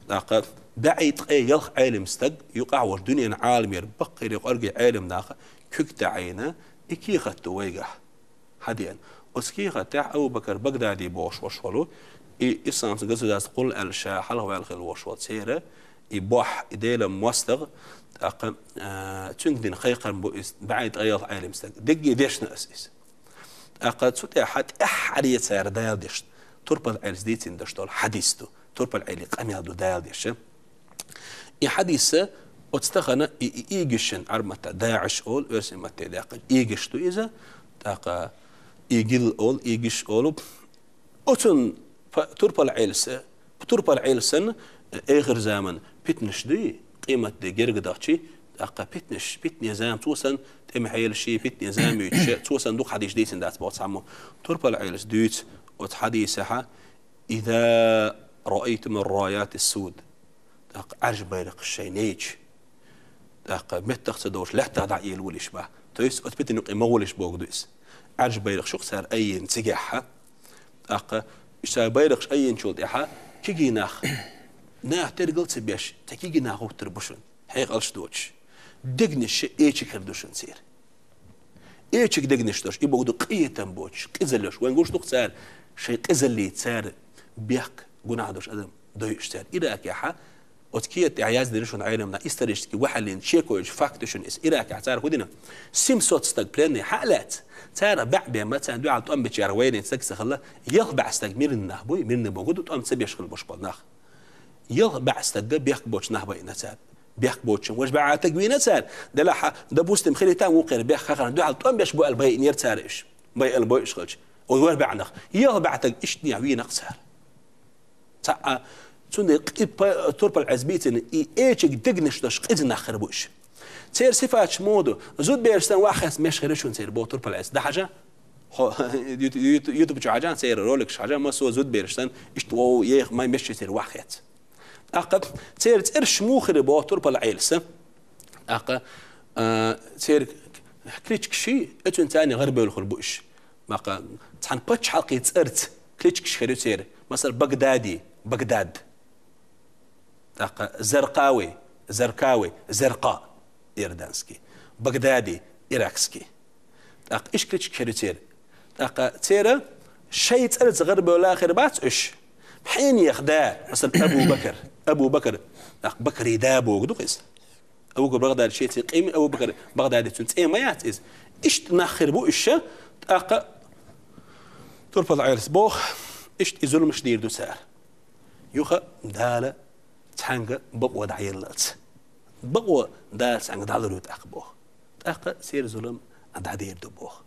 ТӀаккха бӀе ткъе ялх Ӏелам стаг, юкъахь волчу дуьненан Ӏаламера баккхийра кӀорггера Ӏелам наха куьг таӀийна, и кехат ду вайгахь. Хьадеана. Оцу кехатехь Абу Бакар Багдади бохуш волуш волу, и исламца государство кхуллу аьлла ша хьалхаваьлла хилла волуш волу церан, и бохь, и Делан мостагӀа, тӀаккха, а, цуьнга дина кхайкхам бу иза, бӀе ткъе ялх Ӏелам стаг. Дерриге дешна аса иза. ТӀаккха цу тӀехь тӀаьххьара цара Дала дешна, Турпал Ӏелас дийцина даш долу хьадис ду, Турпал Ӏелин къамел ду Дала дешна. И хьадис, оцу тахана и, и ийгашна, Ӏарбматта ДаӀиш олу, оьрсийн матте даьккхича, ийгаш ду иза, тӀаккха игил олу, ийгаш олу. Оцунна па-, Турпал Ӏелас, Турпал Ӏеласан, эхир заман питнаш дуй, къематде герга дахчий, тӀаккха питнаш, питне зама цо санна, тӀеман хьелаш, питне зама юьйцуш, цо санна дукха хьадисаш дийцина дац боху цхьаммо. Турпал Ӏелас дуьйцу оцу хьадисехь: «Иза раайтум ар-раяти суд». ТӀаккха Ӏаьржа байракхаш шайн нейча, тӀаккха меттах ца довш лаьттах дӀа а елавалийша боху. То есть оцу питан юкъе ма гӀолийша бохург ду иза. Ӏаьржа байракхаш ю-кх цара айина цигахь. ТӀаккха уьш цара байракхаш айинчул тӀаьхьа кегий нах, наха тергал ца беш, цхьа кегий нах гӀуттур бу шуна, хьекъалш доцуш. Дегнаш эчиг хир ду шуна церан. Эчиг дегнаш долуш, и бохург ду къинхетам боцуш, къизаллаш. Вайн гуш ду-кх цара, шайн къизаллица цара бехк, гунахь долуш адам дойуш цара. Иракехь, оцу кехат тӀехь яздина шуна Ӏелам наха, исторически вахьаллин чекойчу факт ю шуна иза. Иракехь цара хӀун дина? Семьсот стаг пленный хьа а лаьцна, цара баьӀ бен ма, царна дуьхьал тӀом бечарех вайнийн стаг ца хилла, ялх бӀе стаг мирный нах буй, мирный бохург ду тӀом ца беш хилла болуш болу нах. Ялх бӀе стагга бехк боцуш нах байина цара. Бехк боцучун важа бӀе стаг вийна цара. Делахь, допустим, хилийта вукхеран бехк хахарна дуьхьал тӀом беш бу аьлла байинера цара уьш. Байина бу уьш хилча. Оцу важа бӀе нах. Ялх бӀе стаг иштта нехь вийна-кх цара. Цхьаъ а, цундела къи-, па-, Турпал Ӏелас бийцина, и эчиг дегнаш долуш къиза нах хир бу уьш. Церан сифаташ муха ду? Зудбераш санна ваха хецна меш хир ю шуна церан, боху Турпал Ӏелас. ДӀахьажа? Хьо, ют-, ют-, ютуб чу хьажа, церан роликаш хьажа, массо а зудбераш санна, иштта вов, еха май меш церан ваха хецна. ТӀаккха церан цӀераш муха хир бу боху Турпал Ӏелас. ТӀаккха, а, церан кличкаш, оцунна царна гӀарабевлла хир бу уьш. ТӀаккха цхьана пачхьалкхийн цӀарца кличкаш хир ю церан. Масала, Багдади, Багдад. ТӀаккха Заркъави, Заркави, Заркъа, иорданский. Багдади, иракский. ТӀаккха иштта кличкаш хир ю церан. ТӀаккха церан шайн цӀарца гӀарабевлла хир бац уьш. Хьенех да, масала, Абу Бакр, Абу Бакр. ТӀаккха Бакри да бохург ду-кх иза. Абу Бакр Багдади шен цӀе къийми, Абу Бакр Багдади цуьнан цӀе ма яц иза. Иштта нах хир бу уьш, тӀаккха Турпал Ӏелас боху, иштта и зуламаш дийр ду цара. Юха Дала цхьаьнга бакъо дӀаеллалц. Бакъо Дала цхьаьнга дӀалур ю тӀаккха боху. ТӀаккха церан зулам дӀадийр ду боху.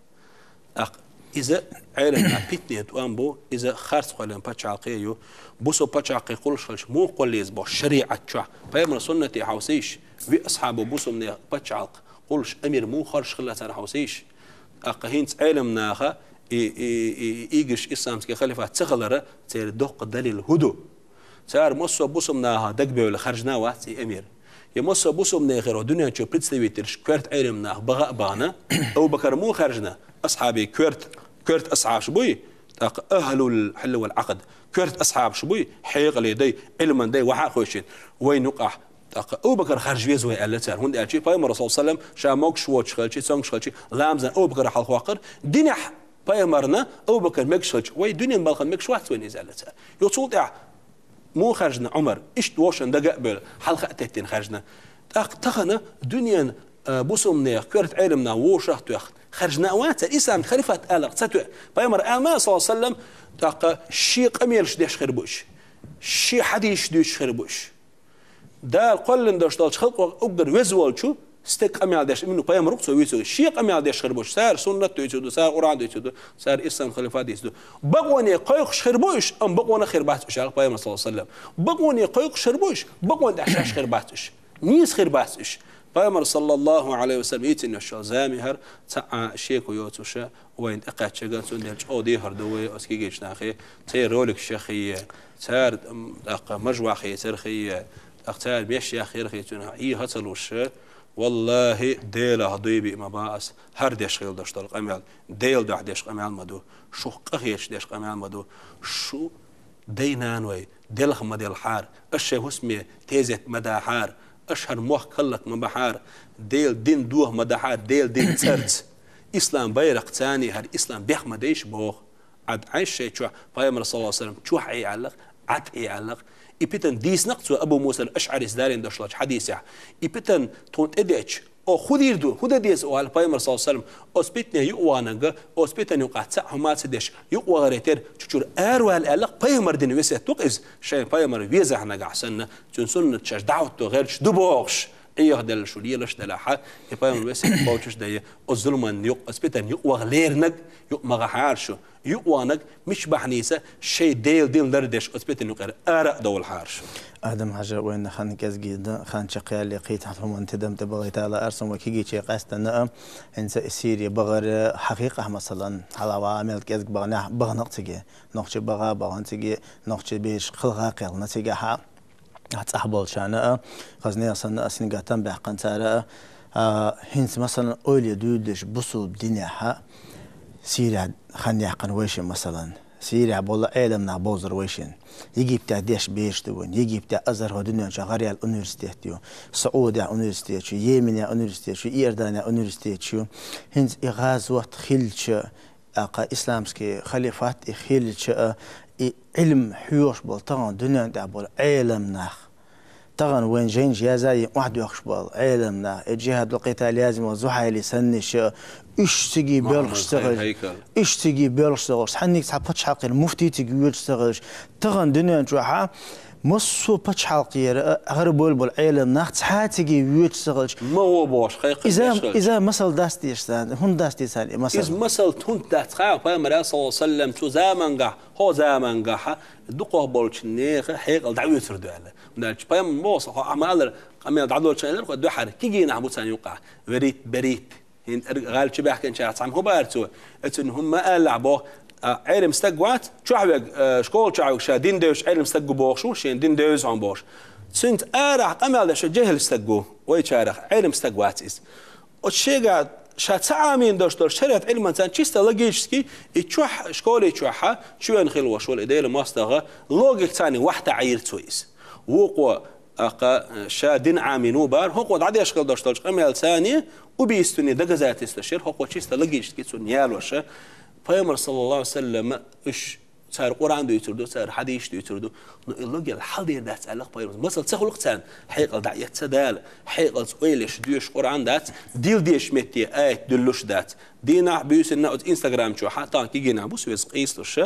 ТӀаккха иза Ӏелам наха питне тӀом бу, иза харц кхоьллина пачхьалкхе ю. Бусалба пачхьалкхе кхуллуш хилча, муха кхолла еза боху шариӀат чохь? Пайхамаран суннате хьовсийша, виъ асхьабо бусалбанех пачхьалкх кхуллуш амир муха хоржуш хилла царна хьовсийша. ТӀаккха хӀинца Ӏелам наха и, и, и, и, ийгаш исламский халифат ца хилара церан доккха далил хӀун ду? Цара массо а бусалба наха дагабевлла хаьржина а вац и амир. Я массо а бусалбанехара дуьнен чу представительш коьрта Ӏелам нах баха а бахана, Абу Бакар муха хаьржина, асхьабий коьрта, коьрта асхьабаш буй, тӀаккха ахӀлул хьилли вал Ӏакъд, коьрта асхьабаш буй, хьекъале дай, Ӏилман дай, вахьа а хойшина, вайн юкъахь, тӀаккха Абу Бакар харжа веза вай аьлла цара. ХӀунда аьлча пайхамар, саллаллаху Ӏалайхи ва саллам, ша могуш воцуш хилча, цомгуш хилча, ламазан Абу Бакар хьалхаваккхара, динехь пайхамарна Абу Бакар мегаш хилча, вай дуьненан балхана мегаш вац вайна иза аьлла цара. Юха цул тӀаьхьа муха хаьржина Ӏумар, иштта вовшашна дага а бевлла, хьалха а теттина хаьржина. ТӀаккха тахана дуьненан, а, бусалбанех коьрта Ӏелам нах вовшах а тоьхна, хаьржина а вац цара, ислам халифат аларх ца тоьа. Пайхамар аьлла ма, саллаллаху Ӏалайхи ва саллам, тӀаккха шен къамелаш деш хир бу уьш, шен хьадисаш дуьйцуш хир бу уьш. Дала кхоьллина долуш долчу халкъо уггар веза волчу стеган къамел деш, именно пайхамар ву-кх цо вуьйцург. Шен къамел деш хир бу уьш, цара суннат дуьйцур ду, цара Къуръан дуьйцур ду, цара ислам халифат дуьйцур ду. Бакъоне кхойкхуш хир бу уьш, амма бакъонах хир бац уьш, аьлла пайхамар, саллаллаху Ӏалайхи ва саллам. Бакъоне кхойкхуш хир бу уьш, бакъонна тӀехь шаьш хир бац уьш. Нийса хир бац уьш. Пайхамар, саллаллаху Ӏалайхи ва саллам, йийцина йолуш йолу зама яхара, цхьа а шеко йоцуш, вайна тӀекхаьчча, цундела чӀогӀа дехар ду вай оцу кегийчу нахе, церан роликаш яххе, цара, м, тӀаккха мажвахь хецар хе, тӀаккха цара меш яхъяр хе, цуьнан хьеха ца луш, Валлахи, Делах дуй бий ма бац аз, хӀара деш хила дош дола къамел, Делан дуьхьа деш къамел ма ду, шух къахеташ деш къамел ма ду, шу дай-наной делха ма делхьара, аш шоай хӀусаме тезет ма дахьара, аш хӀара мохк хӀаллак ма бахьара, Делан дин доха ма дахьара, Делан дин цӀарца, ислам байракх цани хӀара ислам бех ма дайша боху. Ӏад Ӏайша шайн чохь, пайхамар, саллаллаху алейхи ва саллям, чохь Ӏе аьлларх, Ӏад Ӏе аьлларх. И питан дийцинарг цо Абу Муса аль-АшӀарис, Дала цунна деш долчу хьадисехь. И питан тхуна тӀедеъча, оха хӀун дийр ду, хӀун дан деза оха аьлла пайхамар, саллаллаху алейхи ва саллям, оцу питане юкъаваханарг, оцу питан юкъахь цхьаъ хӀума ца деш, юкъавахаре терра, чу чуьра аравала аьлларх, пайхамар дина весет ду-кх иза, шайн пайхамар везахь нагахь санна, цуьнан суннат шаьш дӀахӀотто гӀерташ ду бохуш, Ӏехаделла шу лелаш делахь, и пайхамар весет кхочуш дайа, оцу зуламан юкъа, оцу питан юкъаваха леринарг, юкъа ма гӀахьара шу. Юкъаваханарг мича бахьаница шайн Делан дин лардеш оцу питан юкъара ара а довлахьара шу. Адам-Хьажа, вайна хан кӀезиг дан, хан чекхъяьлле, кхин цхьа хӀуманна тидам тӀе бахийта лаьара суна вай кегийчеран къаьстина а, хӀинца и Сири бахар хьан хьекъехь, масалан, хьалха ваха мел кӀезиг баханехь, бахана-кх цига, нохчий баха а бахана цига, нохчий бераш кхелха а кхелхина цигахь а. Ахь цӀахь болчарна а, хаза нехан санна а, сингаттам баьккхина цара а, а, хӀинца, масалан, ойла дуьйладеш бусулба динехь а, Сирехь хан яьккхина вайшин, масалан. Сирехь болу Ӏелам нах бовзар вайшин. Египтехь деш бераш ду вайн. Египтехь Азхьар хӀокху дуьнен чохь гӀараяьлла университет ю. СаӀудехь университет ю, Йеменехь университет ю, Иорданехь университет ю. ХӀинца и гӀазот хилча, тӀаккха исламский халифат и хилча а, и Ӏилма хьоьхуш болу тахана дуьнен тӀехь болу Ӏелам нах, тахана вайн жайнаш язъян охьадоьхкуш болу Ӏелам нах, и джихӀад вал къитал язйина волу Зухьайли саннаш а, уьш цига боьлхуш ца хилча, уьш цига боьлхуш ца хилча, цхьаннега цхьа пачхьалкхера муфти цига воьдуш ца хилча, тахана дуьнен чохь а массо а пачхьалкхера а гӀарабевлла болу Ӏелам нах цхьа а цига воьдуш ца хилча. Ма гӀо бохуш, кхайкхина иза, деш хилча. Иза масал дац дезаш царна, хӀунда дац деза царна и масал? Иза масал хӀунда дац хаьа, пайхамара, саллаллаху алейхи ва саллям, цу замангахь, хӀокху замангахь дукхах болчу нехан хьекъал дӀаоьцур ду аьлла. ХӀунда аьлча пайхамара боху, со хьо Ӏамалара къамел дӀадолчу хенахь, дуьххьара кигийнахь бу царна юкъахь. Верит, берит. ХӀинца гӀалчу баьхкинчара цхьамма хӀун бара цо? Оцунна хӀумма а алалахь боху, а, Ӏелам стаг вац, чохь верг, а, школа чохь верг ша дин девзаш Ӏелам стаг ву бохуш ву, шена дин девза хьуна бохуш. Цуьнца арахь къамел деш жехӀил стаг ву, вайчарах Ӏелам стаг вац иза. Оцу шегахь ша ца Ӏамийна долуш долу шариат Ӏилман царна чисто логически, и чохь, школе чохь, чоьнан хила ваш волу и Делан мостагӀа, логика царна вахьта Ӏийра цо иза. Вукхо, аккха, ша дин Ӏамийна ву бара, хӀокхо дӀадеш хила долуш долчу къамел царна убийственный доказательстваш яра, хӀокхо чисто логически цунна ялоша. Пайхамар, саллаллаху алейхи ва саллям, уьш Цара Къуръан дуьйцур ду, цара хьадисаш дуьйцур ду. Ну, и логика хьалдийр дац аьлла-кх пайхамара. Масал ца хуьлу-кх царна, хьекъал дӀаэцна Дала, хьекъалца ойла еш доьшуш Къуръан дац, дилла дезачу метте аят дуьллуш дац. Дийнахь, буьйсанна оцу Instagram чохь, тахана кигийнахь бу со веза къийсалуш,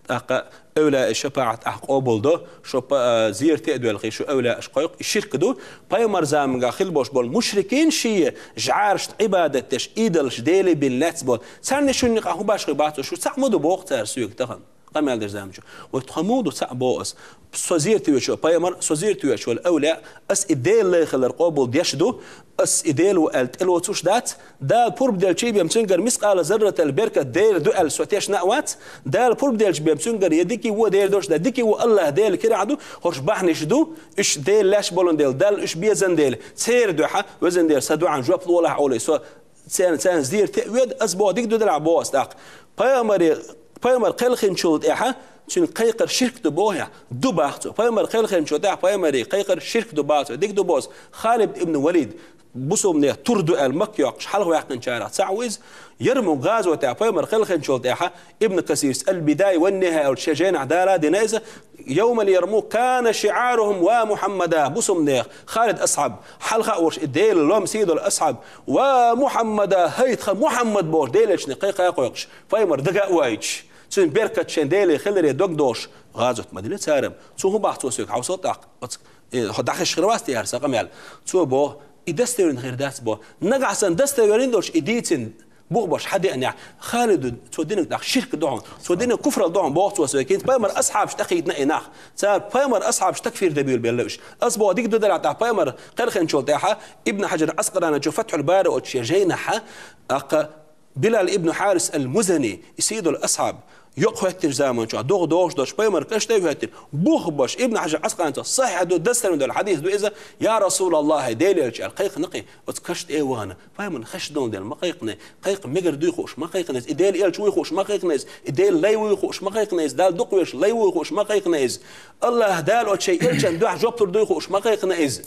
тӀаккха эвлаяъ шапаӀат ахь къобалдо, шо па-, а, зерате а доьлхий, шо эвлаяаш кхойкху, и ширк ду. Пайхамар заманга хила болуш болу мушрикийн шен жӀарашна Ӏибадат деш, идолаш Деле бина лаьцна болу. Царна шуьнан юкъахь хӀун башхи бац, шу цхьаъ ма ду боху цара соьга тахана. Къамел дерза заманчу. Вай тхо муха ду цхьаъ боху ас? Со зерате воьдуш волу пайхамар, со зерате воьдуш волу эвлаяъ, ас и Делан лай хилар къобал деш ду, ас и Дела ву аьлла тӀелоцуш дац, Дала пурба делчий бен цуьнгара мискъала зарратал беркат Дела ду аьлла со тешна а вац, Дала пурба делчий бен цуьнгара я дика ву, Дела долуш дац, дика ву АллахӀ Дела кирахь ду, хӀорш бахьанаш ду, уьш Дела лаьш болун дела, Далла уьш безан дела, церан дуьхьа, везан Дела, сан дуьхьан жоп лолахь олий, со церан, церан зерате а воьду, ас боху дика ду делахь боху ас тӀаккха. Пайхамаре Пайхамар кхелхинчул тӀаьхьа цуьнан кхайкхар ширк ду боху ахь? Ду боху цо. Пайхамар кхелхинчул тӀаьхьа пайхамаре кхайкхар ширк ду боху цо. Дика ду боху. Халид ибн Валид, бусулбанех тур ду аьлла, Макка йоккхуш, хьалха ваьккхинчарах цхьаъ ву иза. Ярмук гӀазот тӀехь, пайхамар кхелхинчул тӀаьхьа, Ибн Касирс Аль-Бидая ван-Нихая аьлла шен жайнахь дала а дина иза, Йовмал Ярмук кана шиӀарухум: «Ва Мухьаммада», бусулбанех, Халид асхьаб, хьалха а волуш и Делан лом сий долу асхьаб, «Ва Мухьаммада», хӀай тхан Мухьаммад бохуш, Делан элчане кхайкха а кхойкхуш, пайхамар дага а вайча, цуьнан беркат шайн Деле хиларе дог долуш, гӀазот ма дина цара. Цо хӀун боху цо соьга, хьовсал тӀаккха, оцу, э, хьо дӀахезаш хир вац те хӀара сан къамел? Цо боху, и достоверно хир дац боху. Нагахь санна достоверно долуш и дийцина бух беш хьан деанехь, Халиду цо динарг тӀаккха ширк ду хьуна, цо динарг куфралла ду хьуна боху цо соьга. ХӀинца пайхамар асхьабаш тӀекхийтина и нах. Цара пайхамар асхьабаш такфир де буьйлабелла уьш. Ас боху дика ду делахь тӀаккха пайхамар кхелхинчул тӀаьхьа Ибн Хьаджар Ӏаскъаланичо Фатхьул Бари оцу шен жайнахьа, тӀаккха Билал ибн Харис ал-Музани, и сийдола асхьаб, йокъа хӀоьттинчу заманчохь догӀа догӀуш долуш пайхамар каш тӀе а хӀоьттина, бух беш, Ибн Хьажар Ӏаскъалан цо сахьихь ду, дастарма долу хьадис ду иза, я Расулаллахь, хӀай Делан элча, аьлла, кхайкхина кхин, оцу каш тӀе а вахана, пайхамарна хезаш долу дела ма кхайкхина, кхайкха мегар дуй хууш ма кхайкхина иза, и Делан элча вуй хууш ма кхайкхина иза, и Делан лай вуй хууш ма кхайкхина иза, Далла дукха везаш лай вуй хууш ма кхайкхина иза, Аллахь Дала оцу шайн элчан дуьхьа жоп лур дуй хууш ма кхайкхина иза.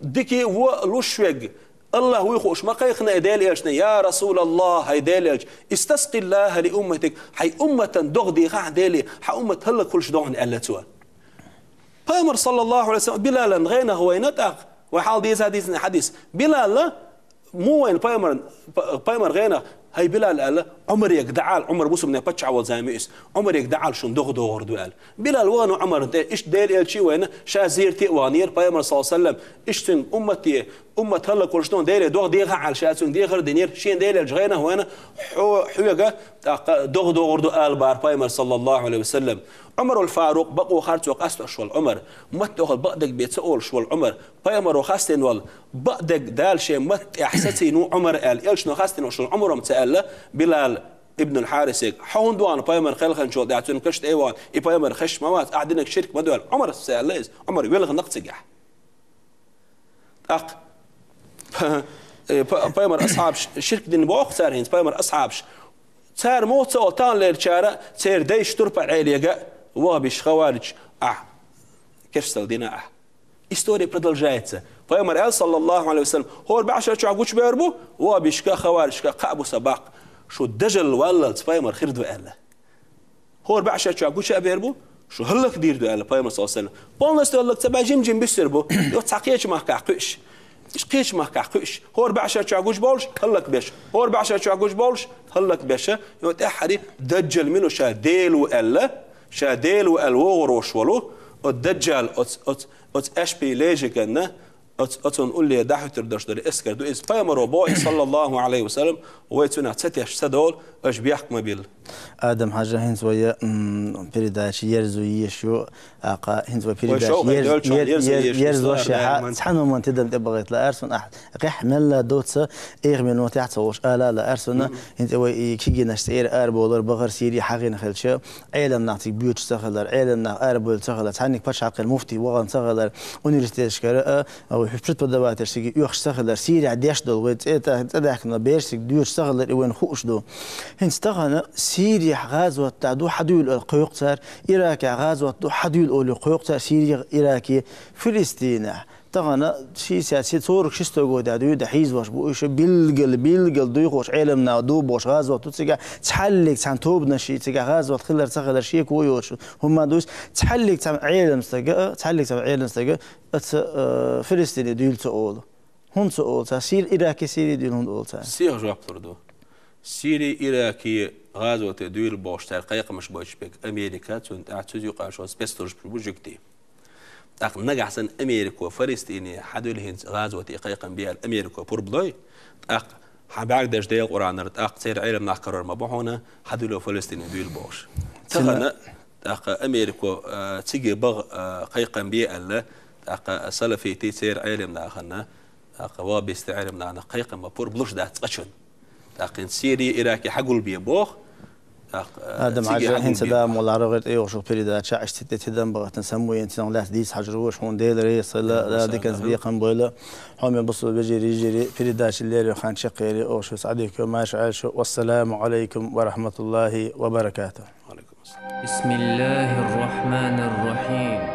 Дика а, вон а луш верг, Аллахь вуй хууш ма кхайкхина и Делан элчане, я Расулаллахь, хӀай Делан элча, истаскъиллахьа ли умматик, хьайн умматан догӀа дехахьа Деле, хьан уммат хӀаллакьхуьлуш догӀана, аьлла цо. Пайхамар, саллаллаху Ӏалайхи ва саллам, Билалан гӀенах вайна тӀаккха, вай хьал дийца дийцина хьадис. Билала, муха вайна пайхамар, п-, пайхамар гӀенах, хӀай Билал, аьлла, Ӏумарега дӀаала, Ӏумар мусульманийн паччахь волу зама ю иза, Ӏумарега дӀаала, шуна догӀа догӀур ду, аьлла. Билал вахана Ӏумарна тӀе, иштта Делан элча а вайна, ша зерате а ваханера, пайхамар, саллаллаху Ӏалайхи ва саллам, иштта цуьнан уммате, уммат хӀаллакьхуьлуш ду, Деле догӀа дехахьа аьлла, ша цуьнга дехар а динера, шена Делан элча гӀенах вайна, хьо-, хьоьга, тӀаккха догӀа догӀур ду ала бара пайхамар, саллаллаху Ӏалайхи ва саллам. Ӏумарул Фарукъ, бакъо харцо къастош волу Ӏумар, маттахь бакъдерг бен ца олуш волу Ӏумар, пайхамаро хастийна волу, бакъдерг Дала шен матта тӀехь сацийна ву Ӏумар аьлла, элчано хастийна волуш волу Ӏумаро-м ца аьлла, Билал ибн аль-Хьарисега, хьо хӀунда вахана пайхамар кхелханчул тӀаьхьа цуьнан каш тӀе а вахана, и пайхамар хезаш ма вац, ахь динарг ширк ма ду аьлла, Ӏумара ца аьлла иза, Ӏумар велханакх цигахь. ТӀаккха, э, па-, пайхамар асхьабаш ширк дина боху цара хӀинца, пайхамар асхьабаш. Цара муха ца олу, таханлерчара, церан дайша турпа Ӏелега, вахабиш хаварич ахь, керстал дина ахь. История продолжается. Пайхамар аьлла, саллаллаху Ӏалайхи ва саллам, хӀора бӀешарчохь гучубер бу, вахабишка, хаваришка, кхаъ бу сан баккха, шу дажалла валлалц пайхамар хир ду аьлла. ХӀора бӀешарчохь гуча а бер бу, шу хӀаллакдийр ду аьлла пайхамар, саллаллаху Ӏалайхи ва саллам. Полностью хӀаллак ца баьлча, жим-жим буьсур бу. Йо, цхьа кхечу махкахь кхуьуш. Иштта кхечу махкахь кхуьуш. ХӀора бӀешарчохь гуш болуш, хӀаллакбеш. ХӀора бӀешарчохь гуш болуш, хӀаллакбеш. Йо, тӀаьххьаре, Даджал мила ву, ша Дела ву аьлла, ша Дела ву аьлла вогӀур волуш волу, оцу Даджал, оцу, оцу, оцу аьшпий лежиканна, Оц-, оцунна улле дӀахӀуьттур долуш долу эскар ду иза. Пайхамаро боху, саллаллаху Ӏалайхи ва саллам, вай цунах ца тешна ца долу, аша бехк ма билла. Адам-Хьажа, хӀинца вай, м, передача ерзо езаш ю, тӀаккха хӀинца вай передача шовкъе ерз-, доьлча ер-, ерзо ер-, езаш ю, ерзош Ислам яхьа, Айман. Цхьана хӀуманна тидам тӀебахийта лаьара суна ахь. Къехь мелла доцу, эха минотехь ца волуш ала лаьара суна, хӀинца вай и кегийнаш цӀера арабовлар, бахар Сири хьагӀина хилча, Ӏелам нах цига боьдуш ца хилар, Ӏелам нах арабевлла ца хилар, цхьанниг пачхьалкхера муфти вахана ца хилар, университеташкара, а, а, преподавательш цига оьхуш ца хилар, Сирехь деш долу вай цӀе-, цӀе даьхкина бераш цига доьдуш ца хилар, и вайна хууш ду. ХӀинца тахана Сирехь гӀазот тӀехь ду, хьан дуьйла аьлла кхойкху цара, Иракехь гӀазот ду, хьан дуьйла олий кхойкху цара, Сирехь, Ираке, Филистинехь. Тахана шестьдесят, цхьа цхьа сорок шестой годехь дуьйна хьийзош бу уьш, билггал, билггал дуьйхуш, Ӏелам нах ду бохуш гӀазот ду цигахь, цхьаллиг цхьана тобанаш цигахь гӀазот хилар ца хилар шеко йоцуш хӀума ма ду иза, цхьаллиг цхьана Ӏелам стага, цхьаллиг цхьана Ӏелам стага, аца, э, Филистине дуьйла ца олу. ХӀунда ца олу цара? Сир-, Ираке, Сири дуьйла хӀунда олу цара? Сиха жоп лур ду. Сири, Ираке гӀазоте дуьйла бохуш цара кхайкхамаш бойтуш берг Америка, цунна тӀаьхьа цуьнан юкъахь шо спецслужбаш бу жуьгтий. ТӀаккха нагахь санна Америко Фалестине хьан дуьйла хӀинца гӀазоте кхайкхам бе аьлла, Америко пурба дой, тӀаккха хьан бӀаьрг дерш Делан Къуръанара, тӀаккха церан Ӏелам нах карор ма бу хьуна, хьан дуьйло Фалестине дуьйла бохуш. Цина- Тахана, тӀаккха Америко, а, циге баха, а, кхайкхам бе аьлла, тӀаккха салафитий церан Ӏелам нахана, тӀаккха вахабистийн Ӏелам нахана кхайкхам бан пурба луш дац цкъачунна. ТӀаккха хӀинца Сири, Ираке хьагулбе боху, тӀаккха, а, Адам-Хьажа, хӀинца да молла гӀайгӀар тӀейогӀуш йолу передача, иштта тӀе тидам бахийтина самуйин цунах лаьцна дийца хьажар ву аша, хьуна Дела реза хуьлда, Дала диканца бекхам бойла. Хьоме бусулба вежарий, йижарий, передача леррина хан чекхъери, оха шуьца Ӏадика, марша Ӏайла шу. Вассаламу Ӏалайкум ва рахматуллахи ва баракатух. Ва алайкум ассалам. بسم الله الرحمن الرحيم.